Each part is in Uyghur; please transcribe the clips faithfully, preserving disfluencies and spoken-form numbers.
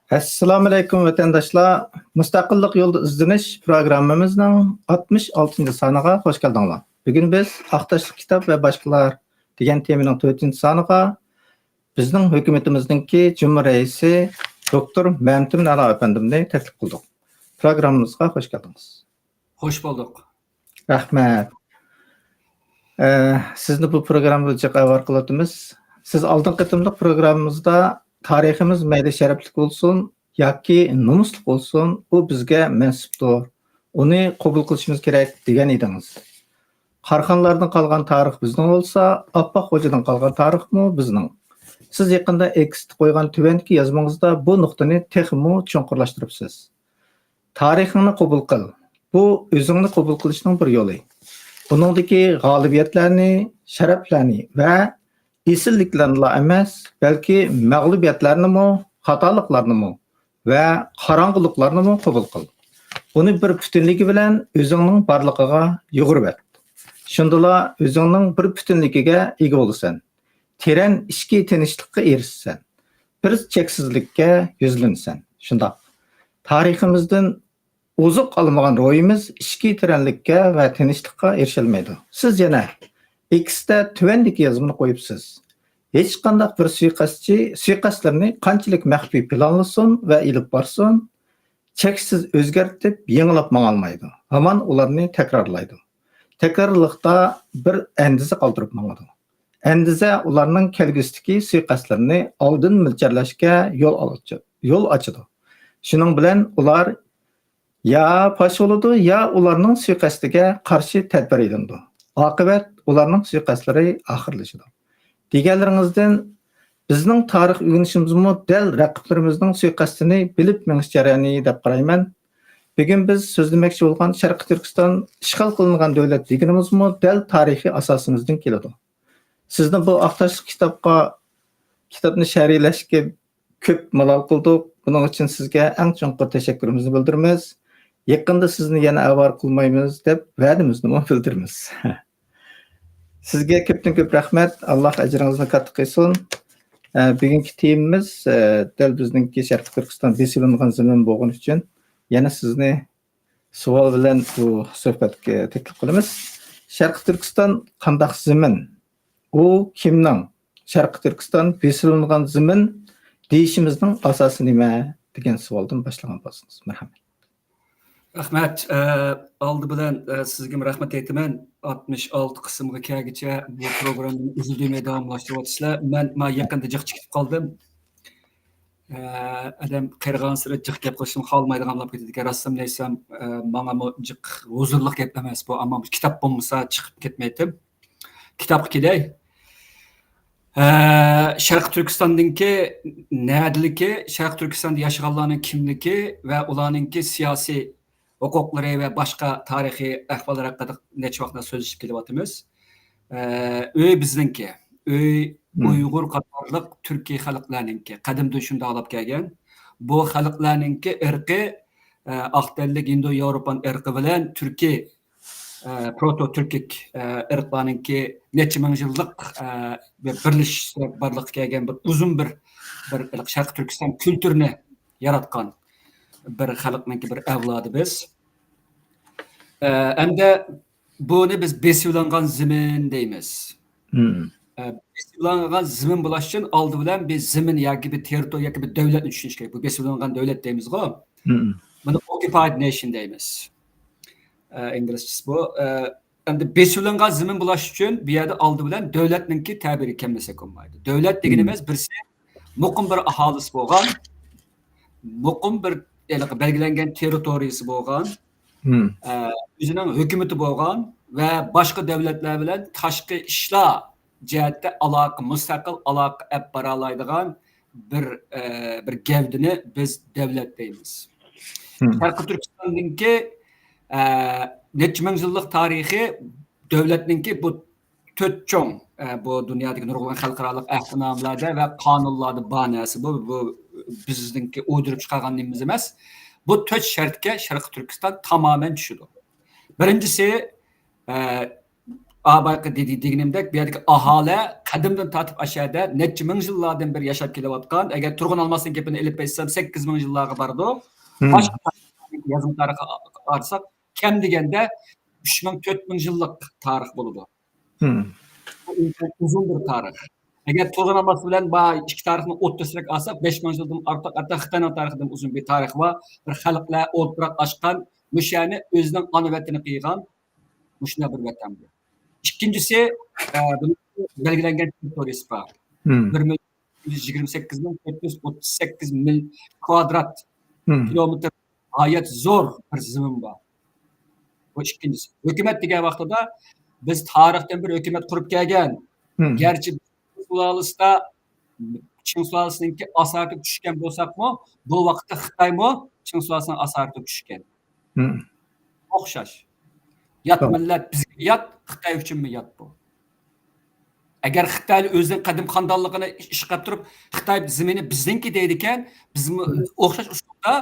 ئەسسالامۇئەلەيكۇم، ۋەتەنداشلار! مۇستەقىللىق يولىدا ئىزدىنىش پروگراممىمىزنىڭ ئاتمىش ئالتىنچى سانىغا خوش كەلدىڭلار. بۈگۈن بىز ئاختاشلىق كىتاب ۋە باشقىلار دېگەن تېمىنىڭ تۆتىنچى سانىغا بىزنىڭ ھۆكۈمىتىمىزنىڭكى جۇمھۇر رەئىسى دوكتور مەمتىمىن ئەلا ئەپەندىمنى تەكلىپ قىلدۇق. پروگراممىمىزغا خوش كەلدىڭىز. خوش بولدۇق. رەھمەت. ئە، سىزنى بۇ پروگراممىغا جىق ئەۋەر قىلىۋاتىمىز. سىز ئالدىنقى قېتىملىق پروگراممىمىزدا تارىخىمىز مەيلى شەرەپلىك بولسۇن ياكى نومۇسلۇق بولسۇن، ئۇ بىزگە مەنسۇپتۇر. ئۇنى قوبۇل قىلىشىمىز كېرەك دېگەن ئىدىڭىز. قاراخانلاردىن قالغان تارىخ بىزنىڭ بولسا، ئاپپاق خوجىدىن قالغان تارىخمۇ بىزنىڭ. سىز يېقىندا ئېكستە قويغان تۆۋەندىكى يازمىڭىزدا بۇ نۇقتىنى تېخىمۇ چوڭقۇرلاشتۇرۇپسىز. تارىخىڭنى قوبۇل قىل. بۇ ئۆزۈڭنى قوبۇل قىلىشنىڭ بىر يولى. بۇنىڭدىكى غالىبىيەتلەرنى، شەرەپلەرنى ۋە ئېسىللىكلەرنىلا ئەمەس، بەلكى مەغلۇبىيەتلەرنىمۇ، خاتالىقلارنىمۇ ۋە قاراڭغۇلۇقلارنىمۇ قوبۇل قىل. بۇنى بىر پۈتۈنلۈكى بىلەن ئۆزۈڭنىڭ بارلىقىغا يۇغۇرۇۋەت. شۇندىلا ئۆزۈڭنىڭ بىر پۈتۈنلۈكىگە ئىگە بولىسەن. تېرەن ئىچكى تىنچلىققا ئېرىشىسەن. بىر چەكسىزلىككە يۈزلىنىسەن. شۇنداق. تارىخىمىزدىن ئوزۇق ئالمىغان روھىمىز ئىچكى تىرەنلىككە ۋە تىنچلىققا ئېرىشەلمەيدۇ. سىز يەنە ئېكستە تۆۋەندىكى يازمىنى قويۇپسىز. ھېچقانداق بىر سۇيىقەستچى سۇيىقەستلىرىنى قانچىلىك مەخپىي پىلانلىسۇن ۋە ئېلىپ بارسۇن، چەكسىز ئۆزگەرتىپ، يېڭىلاپ ماڭالمايدۇ. ھامان ئۇلارنى تەكرارلايدۇ. تەكرارلىقتا بىر ئەندىزە قالدۇرۇپ ماڭىدۇ. ئەندىزە ئۇلارنىڭ كەلگۈسىدىكى سۇيىقەستلىرىنى ئالدىن مۆلچەرلەشكە يول ئاچ-، يول ئاچىدۇ. شۇنىڭ بىلەن ئۇلار يا پاش بولىدۇ، يا ئۇلارنىڭ سۇيىقەستىگە قارشى تەدبىر ئېلىنىدۇ. ئاقىۋەت ئۇلارنىڭ سۇيىقەستلىرى ئاخىرلىشىدۇ. دېگەنلىرىڭىزدىن بىزنىڭ تارىخ ئۆگىنىشىمىزمۇ دەل رەقىبلىرىمىزنىڭ سۇيىقەستىنى بىلىپ مېڭىش جەريانى دەپ قارايمەن. بۈگۈن بىز سۆزلىمەكچى بولغان شەرقىي تۈركىستان ئىشغال قىلىنغان دۆلەت دېگىنىمىزمۇ دەل تارىخىي ئاساسىمىزدىن كېلىدۇ. سىزنى بۇ ئاق تاشلىق كىتابقا، كىتابنى شەرھلەشكە كۆپ مالال قىلدۇق. بۇنىڭ ئۈچۈن سىزگە ئەڭ چوڭقۇر تەشەككۈرىمىزنى بىلدۈرىمىز. يېقىندا سىزنى يەنە ئاۋارە قىلمايمىز دەپ ۋەدىمىزنىمۇ بىلدۈرىمىز. سىزگە كۆپتىن كۆپ رەھمەت. ئاللاھ ئەجرىڭىزنى كاتتا قىلسۇن. ئە، بۈگۈنكى تېمىمىز، ئە، دەل بىزنىڭكى شەرقىي تۈركىستان بېسىۋېلىنغان زېمىن بولغىنى ئۈچۈن يەنە سىزنى سوئال بىلەن بۇ سۆھبەتكە تەكلىپ قىلىمىز. شەرقىي تۈركىستان قانداق زېمىن؟ ئۇ كىمنىڭ؟ شەرقىي تۈركىستان بېسىۋېلىنغان زېمىن دېيىشىمىزنىڭ ئاساسى نېمە؟ دېگەن سوئالدىن باشلىغان بولسىڭىز. مەرھەمەت. رەھمەت. ئە، ئالدى بىلەن، ئە، سىزگىمۇ رەھمەت ئېيتىمەن. ئاتمىش ئالتە قىسىمغا كەلگۈچە بۇ پروگراممىنى ئۈزۈلدۈرمەي داۋاملاشتۇرۇۋاتىسىلەر. مەن، مەن يېقىندا جىق چېكىپ قالدىم. ئە، ئادەم قېرىغانسېرى جىق گەپ قىلىشنى خالىمايدىغان بولۇپ كېتىدىكەن. راستىنى ئېيتسام، ئە، ماڭىمۇ جىق ھۇزۇرلۇق گەپ ئەمەس بۇ. ئەمما بۇ كىتاب بولمىسا چىقىپ كەتمەيتتىم. كىتابقا كېلەي. ئە، شەرقىي تۈركىستاندىنكى نەدىلىكى، شەرقىي تۈركىستاندا ياشىغانلارنىڭ كىملىكى ۋە ئۇلارنىڭكى سىياسىي ھوقۇقلىرى ۋە باشقا تارىخىي ئەھۋاللار ھەققىدە نەچچە ۋاقىتلار سۆزلىشىپ كېلىۋاتىمىز. ئە، ئۆي بىزنىڭكى، ئۆي مم. ئۇيغۇر قاتارلىق تۈركىي خەلقلەرنىڭكى. قەدىمدىن شۇنداق بولۇپ كەلگەن. بۇ خەلقلەرنىڭكى ئىرقى، ئە، ئاق تەنلىك ھىندو ياۋروپان ئىرقى بىلەن تۈركىي، ئە، پروتو تۈركىك، ئە، ئىرقلارنىڭكى نەچچە مىڭ يىللىق، ئە، بىر بىرلىشىشتە بارلىققا كەلگەن بىر ئۇزۇن بىر، بىر شەرقىي تۈركىستان كۈلتۈرىنى ياراتقان بىر خەلقنىڭكى بىر ئەۋلادى بىز. ئە، ئەمدى بۇنى بىز بېسىۋېلىنغان زېمىن دەيمىز. مم. ئە، بېسىۋېلىنغان زېمىن بولۇش ئۈچۈن ئالدى بىلەن بىر زېمىن ياكى بىر تېررىتورىيە ياكى بىر دۆلەتنى چۈشىنىش كېرەك. بۇ بېسىۋېلىنغان دۆلەت دەيمىزغۇ. مم. بۇنى occupied nation دەيمىز. ئە، ئىنگلىزچىسى بۇ. ئە، ئەمدى بېسىۋېلىنغان زېمىن بولۇش ئۈچۈن بۇ يەردە ئالدى بىلەن دۆلەتنىڭكى تەبىرى كەلمىسەك بولمايدۇ. دۆلەت دېگىنىمىز بىرسى مۇقىم بىر ئاھالىسى بولغان، مۇقىم بىر ھېلىقى بەلگىلەنگەن تېررىتورىيىسى بولغان، مم. ئە، ئۆزىنىڭ ھۆكۈمىتى بولغان ۋە باشقا دۆلەتلەر بىلەن تاشقى ئىشلار جەھەتتە ئالاقە، مۇستەقىل ئالاقە ئەپ بارالايدىغان بىر، ئە، بىر گەۋدىنى بىز دۆلەت دەيمىز. مم. شەرقىي تۈركىستاننىڭكى، ئە، نەچچە مىڭ يىللىق تارىخى دۆلەتنىڭكى بۇ تۆت چوڭ، ئە، بۇ دۇنيادىكى نۇرغۇن خەلقئارالىق ئەھدىنامىلەردە ۋە قانۇنلاردا بار نەرسە بۇ. بۇ بىزنىڭكى ئويدۇرۇپ چىقارغان نېمىمىز ئەمەس. بۇ تۆت شەرتكە شەرقىي تۈركىستان تامامەن چۈشىدۇ. بىرىنچىسى، ئە، ئا، بايىقى دېدى-، دېگىنىمدەك، بۇ يەردىكى ئاھالە قەدىمدىن تارتىپ ئاشۇ يەردە نەچچە مىڭ يىللاردىن بېرى ياشاپ كېلىۋاتقان، ئەگەر تۇرغۇن ئالماسنىڭ گېپىنى ئېلىپ ئېيتسام، سەككىز مىڭ يىللارغا بارىدۇ. مم. باشقا يازما تارىخقا قارىساق، كەم دېگەندە ئۈچ مىڭ، تۆت مىڭ يىللىق تارىخ بولىدۇ. مم. بۇ ئىنتايىن ئۇزۇن بىر تارىخ. ئەگەر تۇرغۇن ئالماس بىلەن بۇ ئىككى تارىخنى ئوتتۇرىسىراق ئالساق، بەش مىڭ يىلدىن ئارتۇق، ھەتتا خىتاينىڭ تارىخىدىن ئۇزۇن بىر تارىخى بار. بىر خەلقلەر ئولتۇراق ئاچقان، مۇشۇ يەرنى ئۆزىنىڭ ئانا ۋەتىنى قىلغان، مۇشۇنداق بىر ۋەتەن بۇ. ئىككىنچىسى، ئە، بۇ بەلگىلەنگەن تېررىتورىيەسى بار. مم. بىر مىليون يىگىرمە سەككىز مىڭ تۆت يۈز ئوتتۇز سەككىز مىل كۋادرات مم. كىلومېتىر، غايەت زور بىر زېمىن بار. بۇ ئىككىنچىسى. ھۆكۈمەت دېگەن ۋاقتىدا بىز تارىختىن بىر ھۆكۈمەت قۇرۇپ كەلگەن. مم. گەرچە سۇلالىسىدا، چىڭ سۇلالىسىنىڭكى ئاسارىتىغا چۈشكەن بولساقمۇ، بۇ ۋاقىتتا خىتايمۇ چىڭ سۇلالىسىنىڭ ئاسارىتىغا چۈشكەن. مم. ئوخشاش. يات توغرا. مىللەت بىزگە يات، خىتاي ئۈچۈنمۇ يات بۇ. ئەگەر خىتاي ئۆزىنىڭ قەدىم خاندانلىقىنى ئىشقاپ تۇرۇپ، خىتاي زېمىنى بىزنىڭكى دەيدىكەن، بىزمۇ مم. ئوخشاش ئۇسۇلدا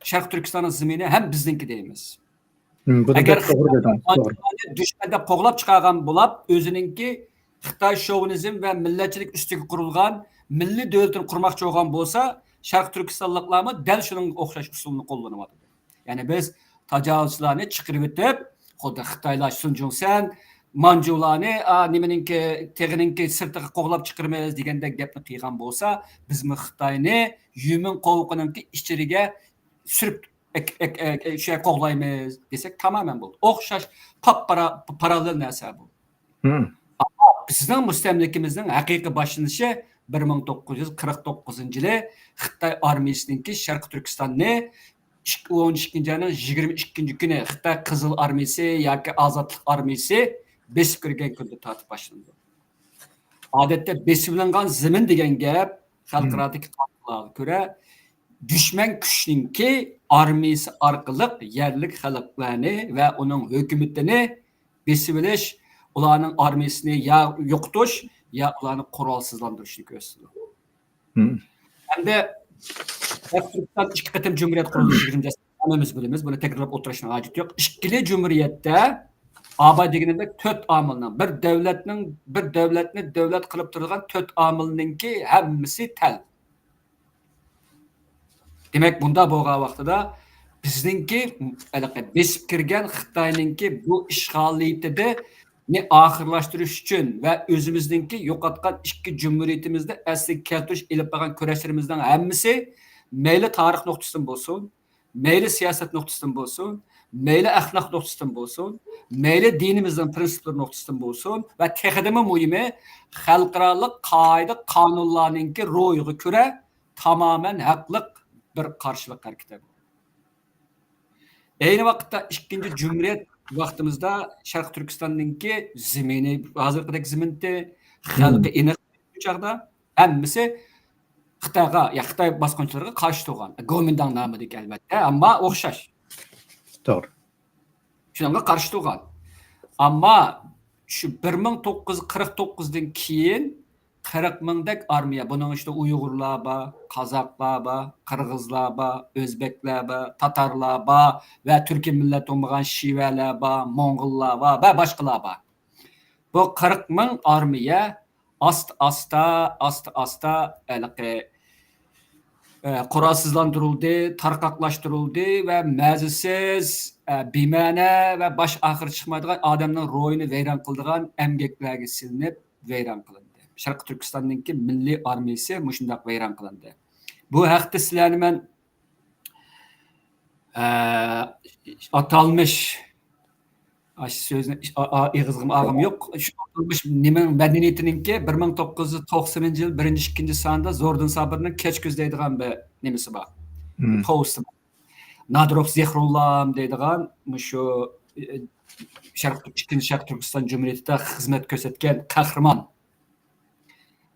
شەرقىي تۈركىستاننىڭ زېمىنى ھەم بىزنىڭكى دەيمىز. مم، بۇنى ئەگەر بەك توغرا دېدىڭ، توغرا. دۈشمەن دەپ قوغلاپ چىقارغان بولاپ، ئۆزىنىڭكى خىتاي شوۋىنىزم ۋە مىللەتچىلىك ئۈستىگە قۇرۇلغان مىللىي دۆلىتىنى قۇرماقچى بولغان بولسا، شەرقىي تۈركىستانلىقلارمۇ دەل شۇنىڭغا ئوخشاش ئۇسۇلنى قوللىنىۋاتىدۇ. يەنى بىز تاجاۋۇزچىلارنى چىقىرىۋېتىپ، خۇددى خىتايلار سۇنجۇڭسەن، مانجۇلارنى، ئا، نېمىنىڭكى، تېغىنىڭكى سىرتىغا قوغلاپ چىقىرىمىز دېگەندەك گەپنى قىلغان بولسا، بىزمۇ خىتاينى يۈمۈن قوۋۇقىنىڭكى ئىچىگە سۈرۈپ ئەك-، ئەك-، ئەك-، شۇ يەرگە قوغلايمىز دېسەك تامامەن بولدى. ئوخشاش پاپپارا-، پاراللېل نەرسە بۇ. مم. ئەمما بىزنىڭ مۇستەملىكىمىزنىڭ ھەقىقىي باشلىنىشى بىر مىڭ توققۇز يۈز قىرىق توققۇزىنچى يىلى خىتاي ئارمىيىسىنىڭكى شەرقىي تۈركىستاننى ئىككى، ئون ئىككىنچى ئاينىڭ يىگىرمە ئىككىنچى كۈنى خىتاي قىزىل ئارمىيىسى ياكى ئازادلىق ئارمىيىسى بېسىپ كىرگەن كۈندىن تارتىپ باشلىنىدۇ. ئادەتتە بېسىۋېلىنغان زېمىن دېگەن گەپ خەلقئارادىكى قانۇنلارغا كۆرە، دۈشمەن كۈچنىڭكى ئارمىيىسى ئارقىلىق يەرلىك خەلقلەرنى ۋە ئۇنىڭ ھۆكۈمىتىنى بېسىۋېلىش، ئۇلارنىڭ ئارمىيىسىنى يا يوقىتىش، يا ئۇلارنى قورالسىزلاندۇرۇشنى كۆرسىتىدۇ. مم. ئەمدى تۈركىستان ئىككى قېتىم جۇمھۇرىيەت قۇرۇلدى، يىگىرمە ھەممىمىز بىلىمىز، بۇنى تەكرارلاپ ئولتۇرۇشنىڭ ھاجىتى يوق. ئىككىلى جۇمھۇرىيەتتە ئاباي دېگىنىمدەك تۆت ئامىلنىڭ، بىر دۆلەتنىڭ، بىر دۆلەتنى دۆلەت قىلىپ تۇرىدىغان تۆت ئامىلنىڭكى ھەممىسى تەل. دېمەك، بۇنداق بولغان ۋاقتىدا بىزنىڭكى ھېلىقى بېسىپ كىرگەن خىتاينىڭكى بۇ ئىشغالىيىتىنى ئاخىرلاشتۇرۇش ئۈچۈن ۋە ئۆزىمىزنىڭكى يوقاتقان ئىككى جۇمھۇرىيىتىمىزنى ئەسلىگە كەلتۈرۈش ئېلىپ بارغان كۈرەشلىرىمىزنىڭ ھەممىسى مەيلى تارىخ نۇقتىسىدىن بولسۇن، مەيلى سىياسەت نۇقتىسىدىن بولسۇن، مەيلى ئەخلاق نۇقتىسىدىن بولسۇن، مەيلى دىنىمىزنىڭ پىرىنسىپلىرى نۇقتىسىدىن بولسۇن ۋە تېخىدىمۇ مۇھىمى، خەلقئارالىق قائىدە قانۇنلارنىڭكى روھىغا كۆرە تامامەن ھەقلىق بىر قارشىلىق ھەرىكىتى بۇ. ئەينى ۋاقىتتا ئىككىنچى جۇمھۇرىيەت ۋاقتىمىزدا شەرقىي تۈركىستاننىڭكى زېمىنى، ھازىرقىدەك زېمىنتى، خەلقى مم. ئېنىق بۇ چاغدا ھەممىسى خىتايغا، يا خىتاي باسقۇنچىلىرىغا قارشى تۇرغان. گومىنداڭ نامىدىكى ئەلۋەتتە، ئەمما ئوخشاش. توغرا. شۇنىڭغا قارشى تۇرغان. ئەمما شۇ بىر مىڭ توققۇز يۈز قىرىق توققۇزدىن كېيىن قىرىق مىڭدەك ئارمىيە، بۇنىڭ ئىچىدە ئۇيغۇرلار بار، قازاقلار بار، قىرغىزلار بار، ئۆزبەكلەر بار، تاتارلار بار ۋە تۈركىي مىللەت بولمىغان شىۋەلەر بار، موڭغۇللار بار ۋە باشقىلار بار. بۇ قىرىق مىڭ ئارمىيە ئاستا-ئاستا، ئاستا-ئاستا ھېلىقى، ئە، قورالسىزلاندۇرۇلدى، تارقاقلاشتۇرۇلدى ۋە مەزىسىز، ئە، بىمەنە ۋە باش ئاخىرى چىقمايدىغان ئادەمنىڭ روھىنى ۋەيران قىلىدىغان ئەمگەكلەرگە سېلىنىپ ۋەيران قىلىندى. شەرقىي تۈركىستاننىڭكى مىللىي ئارمىيىسى مۇشۇنداق ۋەيران قىلىندى. بۇ ھەقتە سىلەرنى مەن ئە، ئاتالمىش، ئاشۇ سۆزنى ئا-، ئا-، ئېغىزغىمۇ ئالغۇم يوق. شۇ ئاتالمىش نېمە مەدەنىيىتىنىڭكى بىر مىڭ توققۇز يۈز توقسىنىنچى يىل بىرىنچى، ئىككىنچى سانىدا زوردۇن سابىرنىڭ كەچ كۈز دەيدىغان بىر نېمىسى بار. مم. پوۋېستى بار. نادىروف زېھرۇللام دەيدىغان مۇشۇ، ئە، شەرق، ئىككىنچى شەرقىي تۈركىستان جۇمھۇرىيىتىدە خىزمەت كۆرسەتكەن قەھرىمان.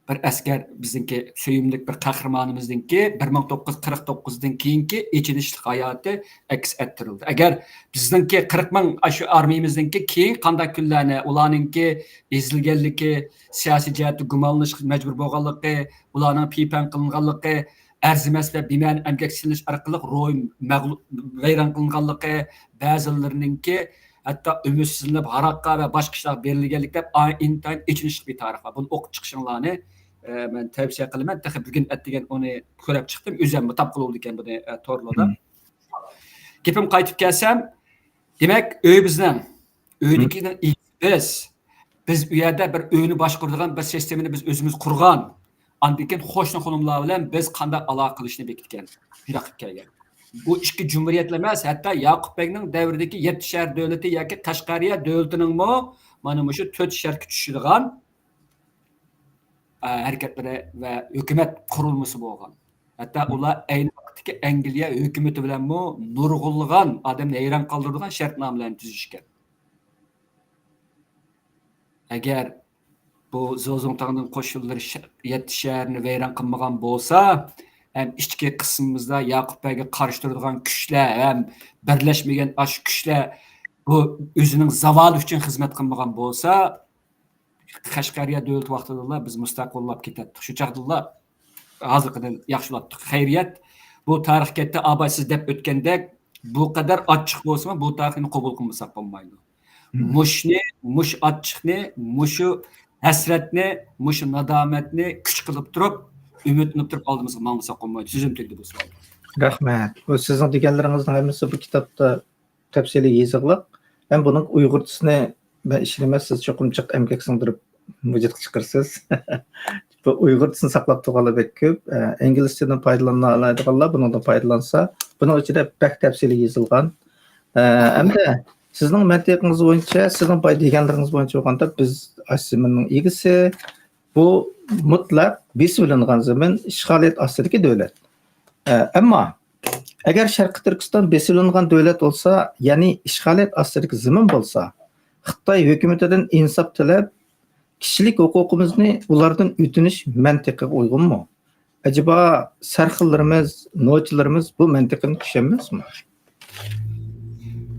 بىر ئەسكەر، بىزنىڭكى سۆيۈملۈك بىر قەھرىمانىمىزنىڭكى بىر مىڭ توققۇز يۈز قىرىق توققۇزدىن كېيىنكى ئېچىنىشلىق ھاياتى ئەكس ئەتتۈرۈلدى. ئەگەر بىزنىڭكى قىرىق مىڭ ئاشۇ ئارمىيىمىزنىڭكى كېيىنكى قانداق كۈنلەرنى، ئۇلارنىڭكى ئېزىلگەنلىكى، سىياسىي جەھەتتە گۇمانلىنىشقا مەجبۇر بولغانلىقى، ئۇلارنىڭ پىيپەن قىلىنغانلىقى، ئەرزىمەس ۋە بىمەنە ئەمگەككە سېلىنىش ئارقىلىق روھى مەغلۇ-، ۋەيران قىلىنغانلىقى، بەزىلىرىنىڭكى ھەتتا ئۈمىدسىزلىنىپ، ھاراققا ۋە باشقا ئىشلارغا بېرىلگەنلىك دەپ، ئا-، ئىنتايىن ئېچىنىشلىق بىر تارىخ بار. بۇنى ئوقۇپ چىقىشىڭلارنى، ئە، مەن تەۋسىيە قىلىمەن. تېخى بۈگۈن ئەتىگەن ئۇنى كۆرۈپ چىقتىم. ئۆزۈممۇ تاپقىلى بولىدىكەن بۇنى، ئە، تورلاردا. مم. گېپىم قايتىپ كەلسەم، دېمەك، ئۆي بىزنىڭ، ئۆيدىكىنىڭ ئىگىسى بىز. بىز ئۇ يەردە بىر ئۆينى باشقۇرىدىغان بىر سىستېمىنى بىز ئۆزىمىز قۇرغان. ئاندىن كېيىن قوشنا خانىملار بىلەن بىز قانداق ئالاقە قىلىشنى بېكىتكەن. شۇنداق قىلىپ كەلگەن. بۇ ئىككى جۇمھۇرىيەتلا ئەمەس، ھەتتا ياقۇپ بەگنىڭ دەۋرىدىكى يەتتە شەھەر دۆلىتى ياكى قەشقەرىيە دۆلىتىنىڭمۇ مانا مۇشۇ تۆت شەھەرگە چۈشىدىغان، ئە، ھەرىكەتلىرى ۋە ھۆكۈمەت قۇرۇلمىسى بولغان. ھەتتا ئۇلار ئەينى ۋاقىتتىكى ئەنگلىيە ھۆكۈمىتى بىلەنمۇ نۇرغۇنلىغان ئادەمنى ھەيران قالدۇرىدىغان شەرتنامىلەرنى تۈزۈشكەن. ئەگەر بۇ زوزۇڭتاڭنىڭ قوشۇنلىرى شە-، يەتتە شەھەرنى ۋەيران قىلمىغان بولسا، ھەم ئىچكى قىسمىمىزدا ياقۇپ بەگگە قارشى تۇرىدىغان كۈچلەر، ھەم بىرلەشمىگەن ئاشۇ كۈچلەر بۇ ئۆزىنىڭ زاۋالى ئۈچۈن خىزمەت قىلمىغان بولسا، قەشقەرىيە دۆلىتى ۋاقتىدىلا بىز مۇستەقىللاپ كېتەتتۇق. شۇ چاغدىلا ھازىرقىدىن ياخشىلاپتۇق. خەيرىيەت، بۇ تارىخ كەتتى، ئاباي سىز دەپ ئۆتكەندەك، بۇ قەدەر ئاچچىق بولسىمۇ، بۇ تارىخنى قوبۇل قىلمىساق بولمايدۇ. مم. مۇشۇنى، مۇشۇ ئاچچىقنى، مۇشۇ ھەسرەتنى، مۇشۇ نادامەتنى كۈچ قىلىپ تۇرۇپ، ئۈمىدلىنىپ تۇرۇپ ئالدىمىزغا ماڭمىساق بولمايدۇ. سۆزۈم تۈگىدى بۇ سوئالدا. رەھمەت. بۇ سىزنىڭ دېگەنلىرىڭىزنىڭ ھەممىسى بۇ كىتابتا تەپسىلىي يېزىقلىق. مەن بۇنىڭ ئۇيغۇرچىسىنى مەن ئىشىنىمەن، سىز چوقۇم جىق ئەمگەك سىڭدۈرۈپ ۋۇجۇدقا چىقىرىسىز. بۇ ئۇيغۇرچىسىنى ساقلاپ تۇرغانلار بەك كۆپ. ئە، ئىنگلىزچىدىن پايدىلانالايدىغانلار بۇنىڭدىن پايدىلانسا، بۇنىڭ ئىچىدە بەك تەپسىلىي يېزىلغان. ئە، ئەمدى سىزنىڭ مەنتىقىڭىز بويىچە، سىزنىڭ بايا دېگەنلىرىڭىز بويىچە بولغاندا، بىز ئاشۇ زېمىننىڭ ئىگىسى، بۇ مۇتلەق بېسىۋېلىنغان زېمىن، ئىشغالىيەت ئاستىدىكى دۆلەت. ئە، ئەمما ئەگەر شەرقىي تۈركىستان بېسىۋېلىنغان دۆلەت بولسا، يەنى ئىشغالىيەت ئاستىدىكى زېمىن بولسا، خىتاي ھۆكۈمىتىدىن ئىنساپ تىلەپ، كىشىلىك ھوقۇقىمىزنى ئۇلاردىن ئۆتۈنۈش مەنتىقىغا ئۇيغۇنمۇ؟ ئەجەبا سەرخىللىرىمىز، نوچىلىرىمىز بۇ مەنتىقىنى چۈشەنمەسمۇ؟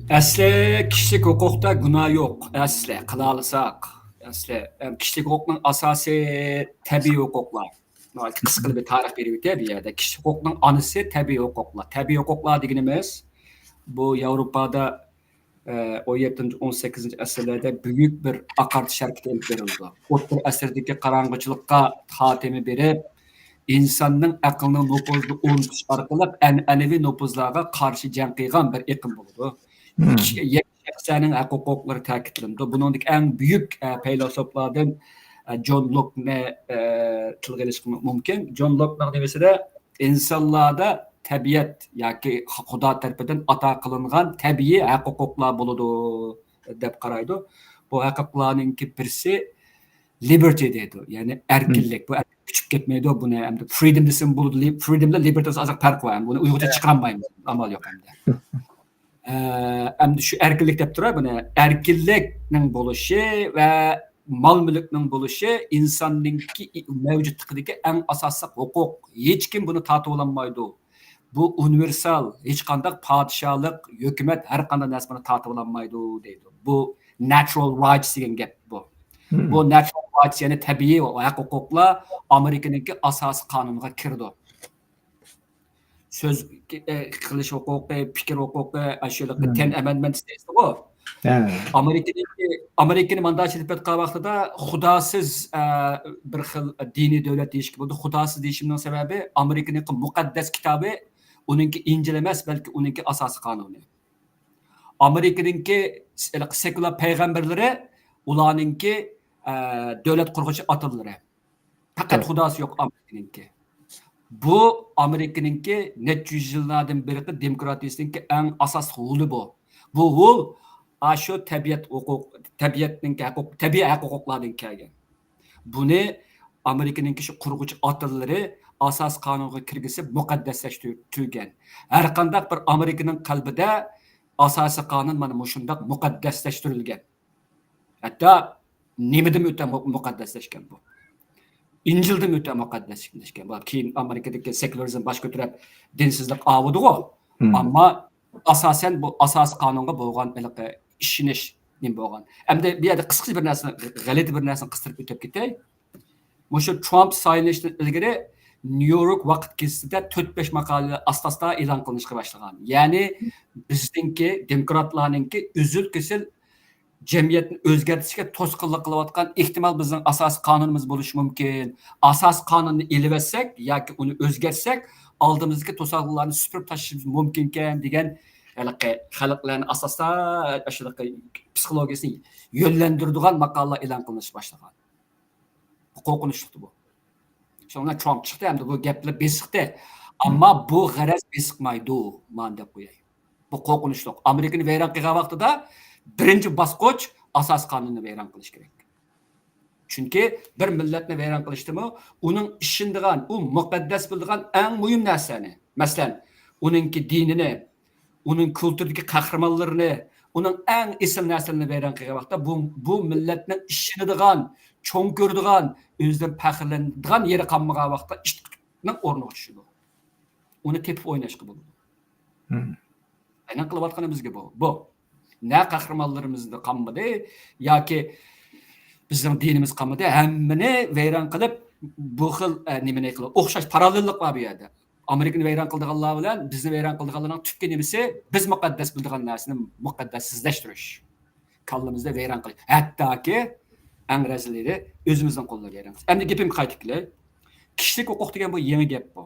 ئەسلى كىشىلىك ھوقۇقتا گۇناھ يوق. ئەسلى قىلالىساق. ئەسلى، ئەم، كىشىلىك ھوقۇقنىڭ ئاساسى تەبىئىي ھوقۇقلار. ناھايىتى قىسقىلا بىر تارىخ بېرىپ ئۆتەي بۇ يەردە. كىشىلىك ھوقۇقنىڭ ئانىسى تەبىئىي ھوقۇقلار. تەبىئىي ھوقۇقلار دېگىنىمىز، بۇ ياۋروپادا، ئە، ئون يەتتىنچى، ئون سەككىزىنچى ئەسىرلەردە بۈيۈك بىر ئاقارتىش ھەرىكىتى ئېلىپ بېرىلىدۇ. ئوتتۇرا ئەسىردىكى قاراڭغۇچىلىققا خاتىمە بېرىپ، ئىنساننىڭ ئەقلىنىڭ نوپۇزىنى ئۇنتۇش ئارقىلىق ئەنئەنىۋى نوپۇزلارغا قارشى جەڭ قىلغان بىر ئېقىم بولىدۇ. مم. كىشىگە، يەككە شەخسلەرنىڭ ھەق-ھوقۇقلىرى تەكىتلىنىدۇ. بۇنىڭدىكى ئەڭ بۈيۈك، ئە، پەيلاسوپلاردىن، ئە، جون لوكنى، ئە، تىلغا ئېلىشقا مۇمكىن. جون لوكنىڭ نېمىسىدە ئىنسانلاردا تەبىئەت ياكى خۇدا تەرىپىدىن ئاتا قىلىنغان تەبىئىي ھەق-ھوقۇقلار بولىدۇ دەپ قارايدۇ. بۇ ھەق-ھوقۇقلارنىڭكى بىرسى لىبېرتى دەيدۇ، يەنى ئەركىنلىك. بۇ ئەركىن كۈچۈپ كەتمەيدۇ، بۇنى ئەمدى فرىدوم دېسىمۇ بولىدۇ، لىب-، فرىدوم بىلەن لىبېرتى ئارىسىدا ئازراق پەرق بار، بۇنى ئۇيغۇرچە چىقىرالمايمىز، ئامال يوق ئەمدى. ئە، ئەمدى شۇ ئەركىنلىك دەپ تۇراي بۇنى. ئەركىنلىكنىڭ بولۇشى ۋە مال-مۈلۈكنىڭ بولۇشى ئىنساننىڭكى مەۋجۇتلۇقىدىكى ئەڭ ئاساسلىق ھوقۇق. ھېچكىم بۇنى تارتىۋالالمايدۇ. بۇ ئۇنىۋېرسال، ھېچقانداق پادىشاھلىق، ھۆكۈمەت ھەر قانداق نەرسە بۇنى تارتىۋالالمايدۇ دەيدۇ. بۇ ناتشورال رايتس دېگەن گەپ بۇ. مم. بۇ ناتشورال رايتس، يەنى تەبىئىي ھەق-ھوقۇقلار ئامېرىكىنىڭكى ئاساسىي قانۇنىغا كىرىدۇ. سۆز، ئە، قىلىش ھوقۇقى، پىكىر ھوقۇقى، ئاشۇ مم. تېن ئەمەندمېنت دەيسىزغۇ. ھە. ئامېرىكىنىڭكى، ئامېرىكىنى ماندا چېلىپ ئۆتكەن ۋاقتىدا خۇداسىز، ئە، بىر خىل دىنىي دۆلەت دېيىشكە بولىدۇ. خۇداسىز دېيىشىمنىڭ سەۋەبى ئامېرىكىنىڭكى مۇقەددەس كىتابى ئۇنىڭكى ئىنجىل ئەمەس، بەلكى ئۇنىڭكى ئاساسىي قانۇنى. ئامېرىكىنىڭكى س-، سېكۇلار پەيغەمبەرلىرى ئۇلارنىڭكى، ئە، دۆلەت قۇرغۇچى ئاتىلىرى. پەقەت توغرا. خۇداسى يوق ئامېرىكىنىڭكى. بۇ ئامېرىكىنىڭكى نەچچە يۈز يىللاردىن بېرىقى دېموكراتىيىسىنىڭكى ئەڭ ئاساسلىق ھولى بۇ. بۇ ھول ئاشۇ تەبىئەت ھوقۇق، تەبىئەتنىڭكى ھەقۇق-، تەبىئىي ھەق-ھوقۇقلاردىن كەلگەن. بۇنى ئامېرىكىنىڭكى شۇ قۇرغۇچى ئاتىلىرى ئاساسىي قانۇنغا كىرگۈزۈپ مۇقەددەسلەشتۈرگەن. ھەر قانداق بىر ئامېرىكىنىڭ قەلبىدە ئاساسىي قانۇن مانا مۇشۇنداق مۇقەددەسلەشتۈرۈلگەن. ھەتتا نېمىدىنمۇ ئۆتە مۇ-، مۇقەددەسلەشكەن بۇ. ئىنجىلدىنمۇ ئۆتە مۇقەددەسلەشكەن بۇ. كېيىن ئامېرىكىدىكى سېكۇلارىزم باش كۆتۈرۈپ، دىنسىزلىق ئاۋۇدىغۇ. مم. ئەمما ئاساسەن بۇ ئاساسىي قانۇنغا بولغان ھېلىقى ئىشىنىش نېمە بولغان. ئەمدى بۇ يەردە قىسقىچە بىر نەرسىنى، غەلىتە بىر نەرسىنى قىستۇرۇپ ئۆتۈپ كېتەي. مۇشۇ ترامپ سايلىنىشتىن ئىلگىرى نيۇ يورك ۋاقىت گېزىتىدە تۆت-بەش ماقالە ئاستا-ئاستا ئېلان قىلىنىشقا باشلىغان. يەنى بىزنىڭكى، دېموكراتلارنىڭكى ئۈزۈل-كېسىل جەمئىيەتنى ئۆزگەرتىشكە توسقۇنلۇق قىلىۋاتقان ئېھتىمال بىزنىڭ ئاساسىي قانۇنىمىز بولۇشى مۇمكىن. ئاساسىي قانۇننى ئېلىۋەتسەك ياكى ئۇنى ئۆزگەرتسەك، ئالدىمىزدىكى توسالغۇلارنى سۈپۈرۈپ تاشلىشىمىز مۇمكىنكەن دېگەن ھېلىقى خەلقلەرنى ئاساستا ئاشۇنداق پسىخولوگىيەسىنى يۆنلەندۈرىدىغان ماقالىلەر ئېلان قىلىنىشقا باشلىغان. قورقۇنچلۇقتى بۇ. شۇنىڭ بىلەن ترامپ چىقتى ھەمدە بۇ گەپلەر بېسىقتى. ئەمما بۇ غەرەز بېسىقمايدۇ، مانا دەپ قوياي. بۇ قورقۇنچلۇق. ئامېرىكىنى ۋەيران قىلغان ۋاقتىدا بىرىنچى باسقۇچ ئاساسىي قانۇننى ۋەيران قىلىش كېرەك. چۈنكى بىر مىللەتنى ۋەيران قىلىشتىمۇ ئۇنىڭ ئىشىنىدىغان، ئۇ مۇقەددەس بىلىدىغان ئەڭ مۇھىم نەرسىنى، مەسىلەن، ئۇنىڭكى دىنىنى، ئۇنىڭ كۇلتۇرىدىكى قەھرىمانلىرىنى، ئۇنىڭ ئەڭ ئېسىل نەرسىلىرىنى ۋەيران قىلغان ۋاقىتتا، بۇ، بۇ مىللەتنىڭ ئىشىنىدىغان، چوڭ كۆرىدىغان، ئۆزىدىن پەخىرلىنىدىغان يېرى قالمىغان ۋاقىتتا ئىتتىقنىڭ ئورنىغا چۈشىدۇ. ئۇنى تېپىپ ئويناشقا بولىدۇ. مم. ئەنە قىلىۋاتقىنىمىزگە بۇ. بۇ. نە قەھرىمانلىرىمىزدا قالمىدى، ياكى بىزنىڭ دىنىمىز قالمىدى. ھەممىنى ۋەيران قىلىپ، بۇ خىل، ئە، نېمىنى قىلىپ، ئوخشاش پاراللېللىق بار بۇ يەردە. ئامېرىكىنى ۋەيران قىلىدىغانلار بىلەن بىزنى ۋەيران قىلىدىغانلارنىڭ تۈپكى نېمىسى؟ بىز مۇقەددەس بىلىدىغان نەرسىنى مۇقەددەسسىزلەشتۈرۈش. كاللىمىزدا ۋەيران قىلىش. ھەتتاكى ئەڭ رەزىللىرى ئۆزىمىزنىڭ قولىدا ۋەيران قىلىش. ئەمدى گېپىمگە قايتىپ كېلەي. كىشىلىك ھوقۇق دېگەن بۇ يېڭى گەپ بۇ.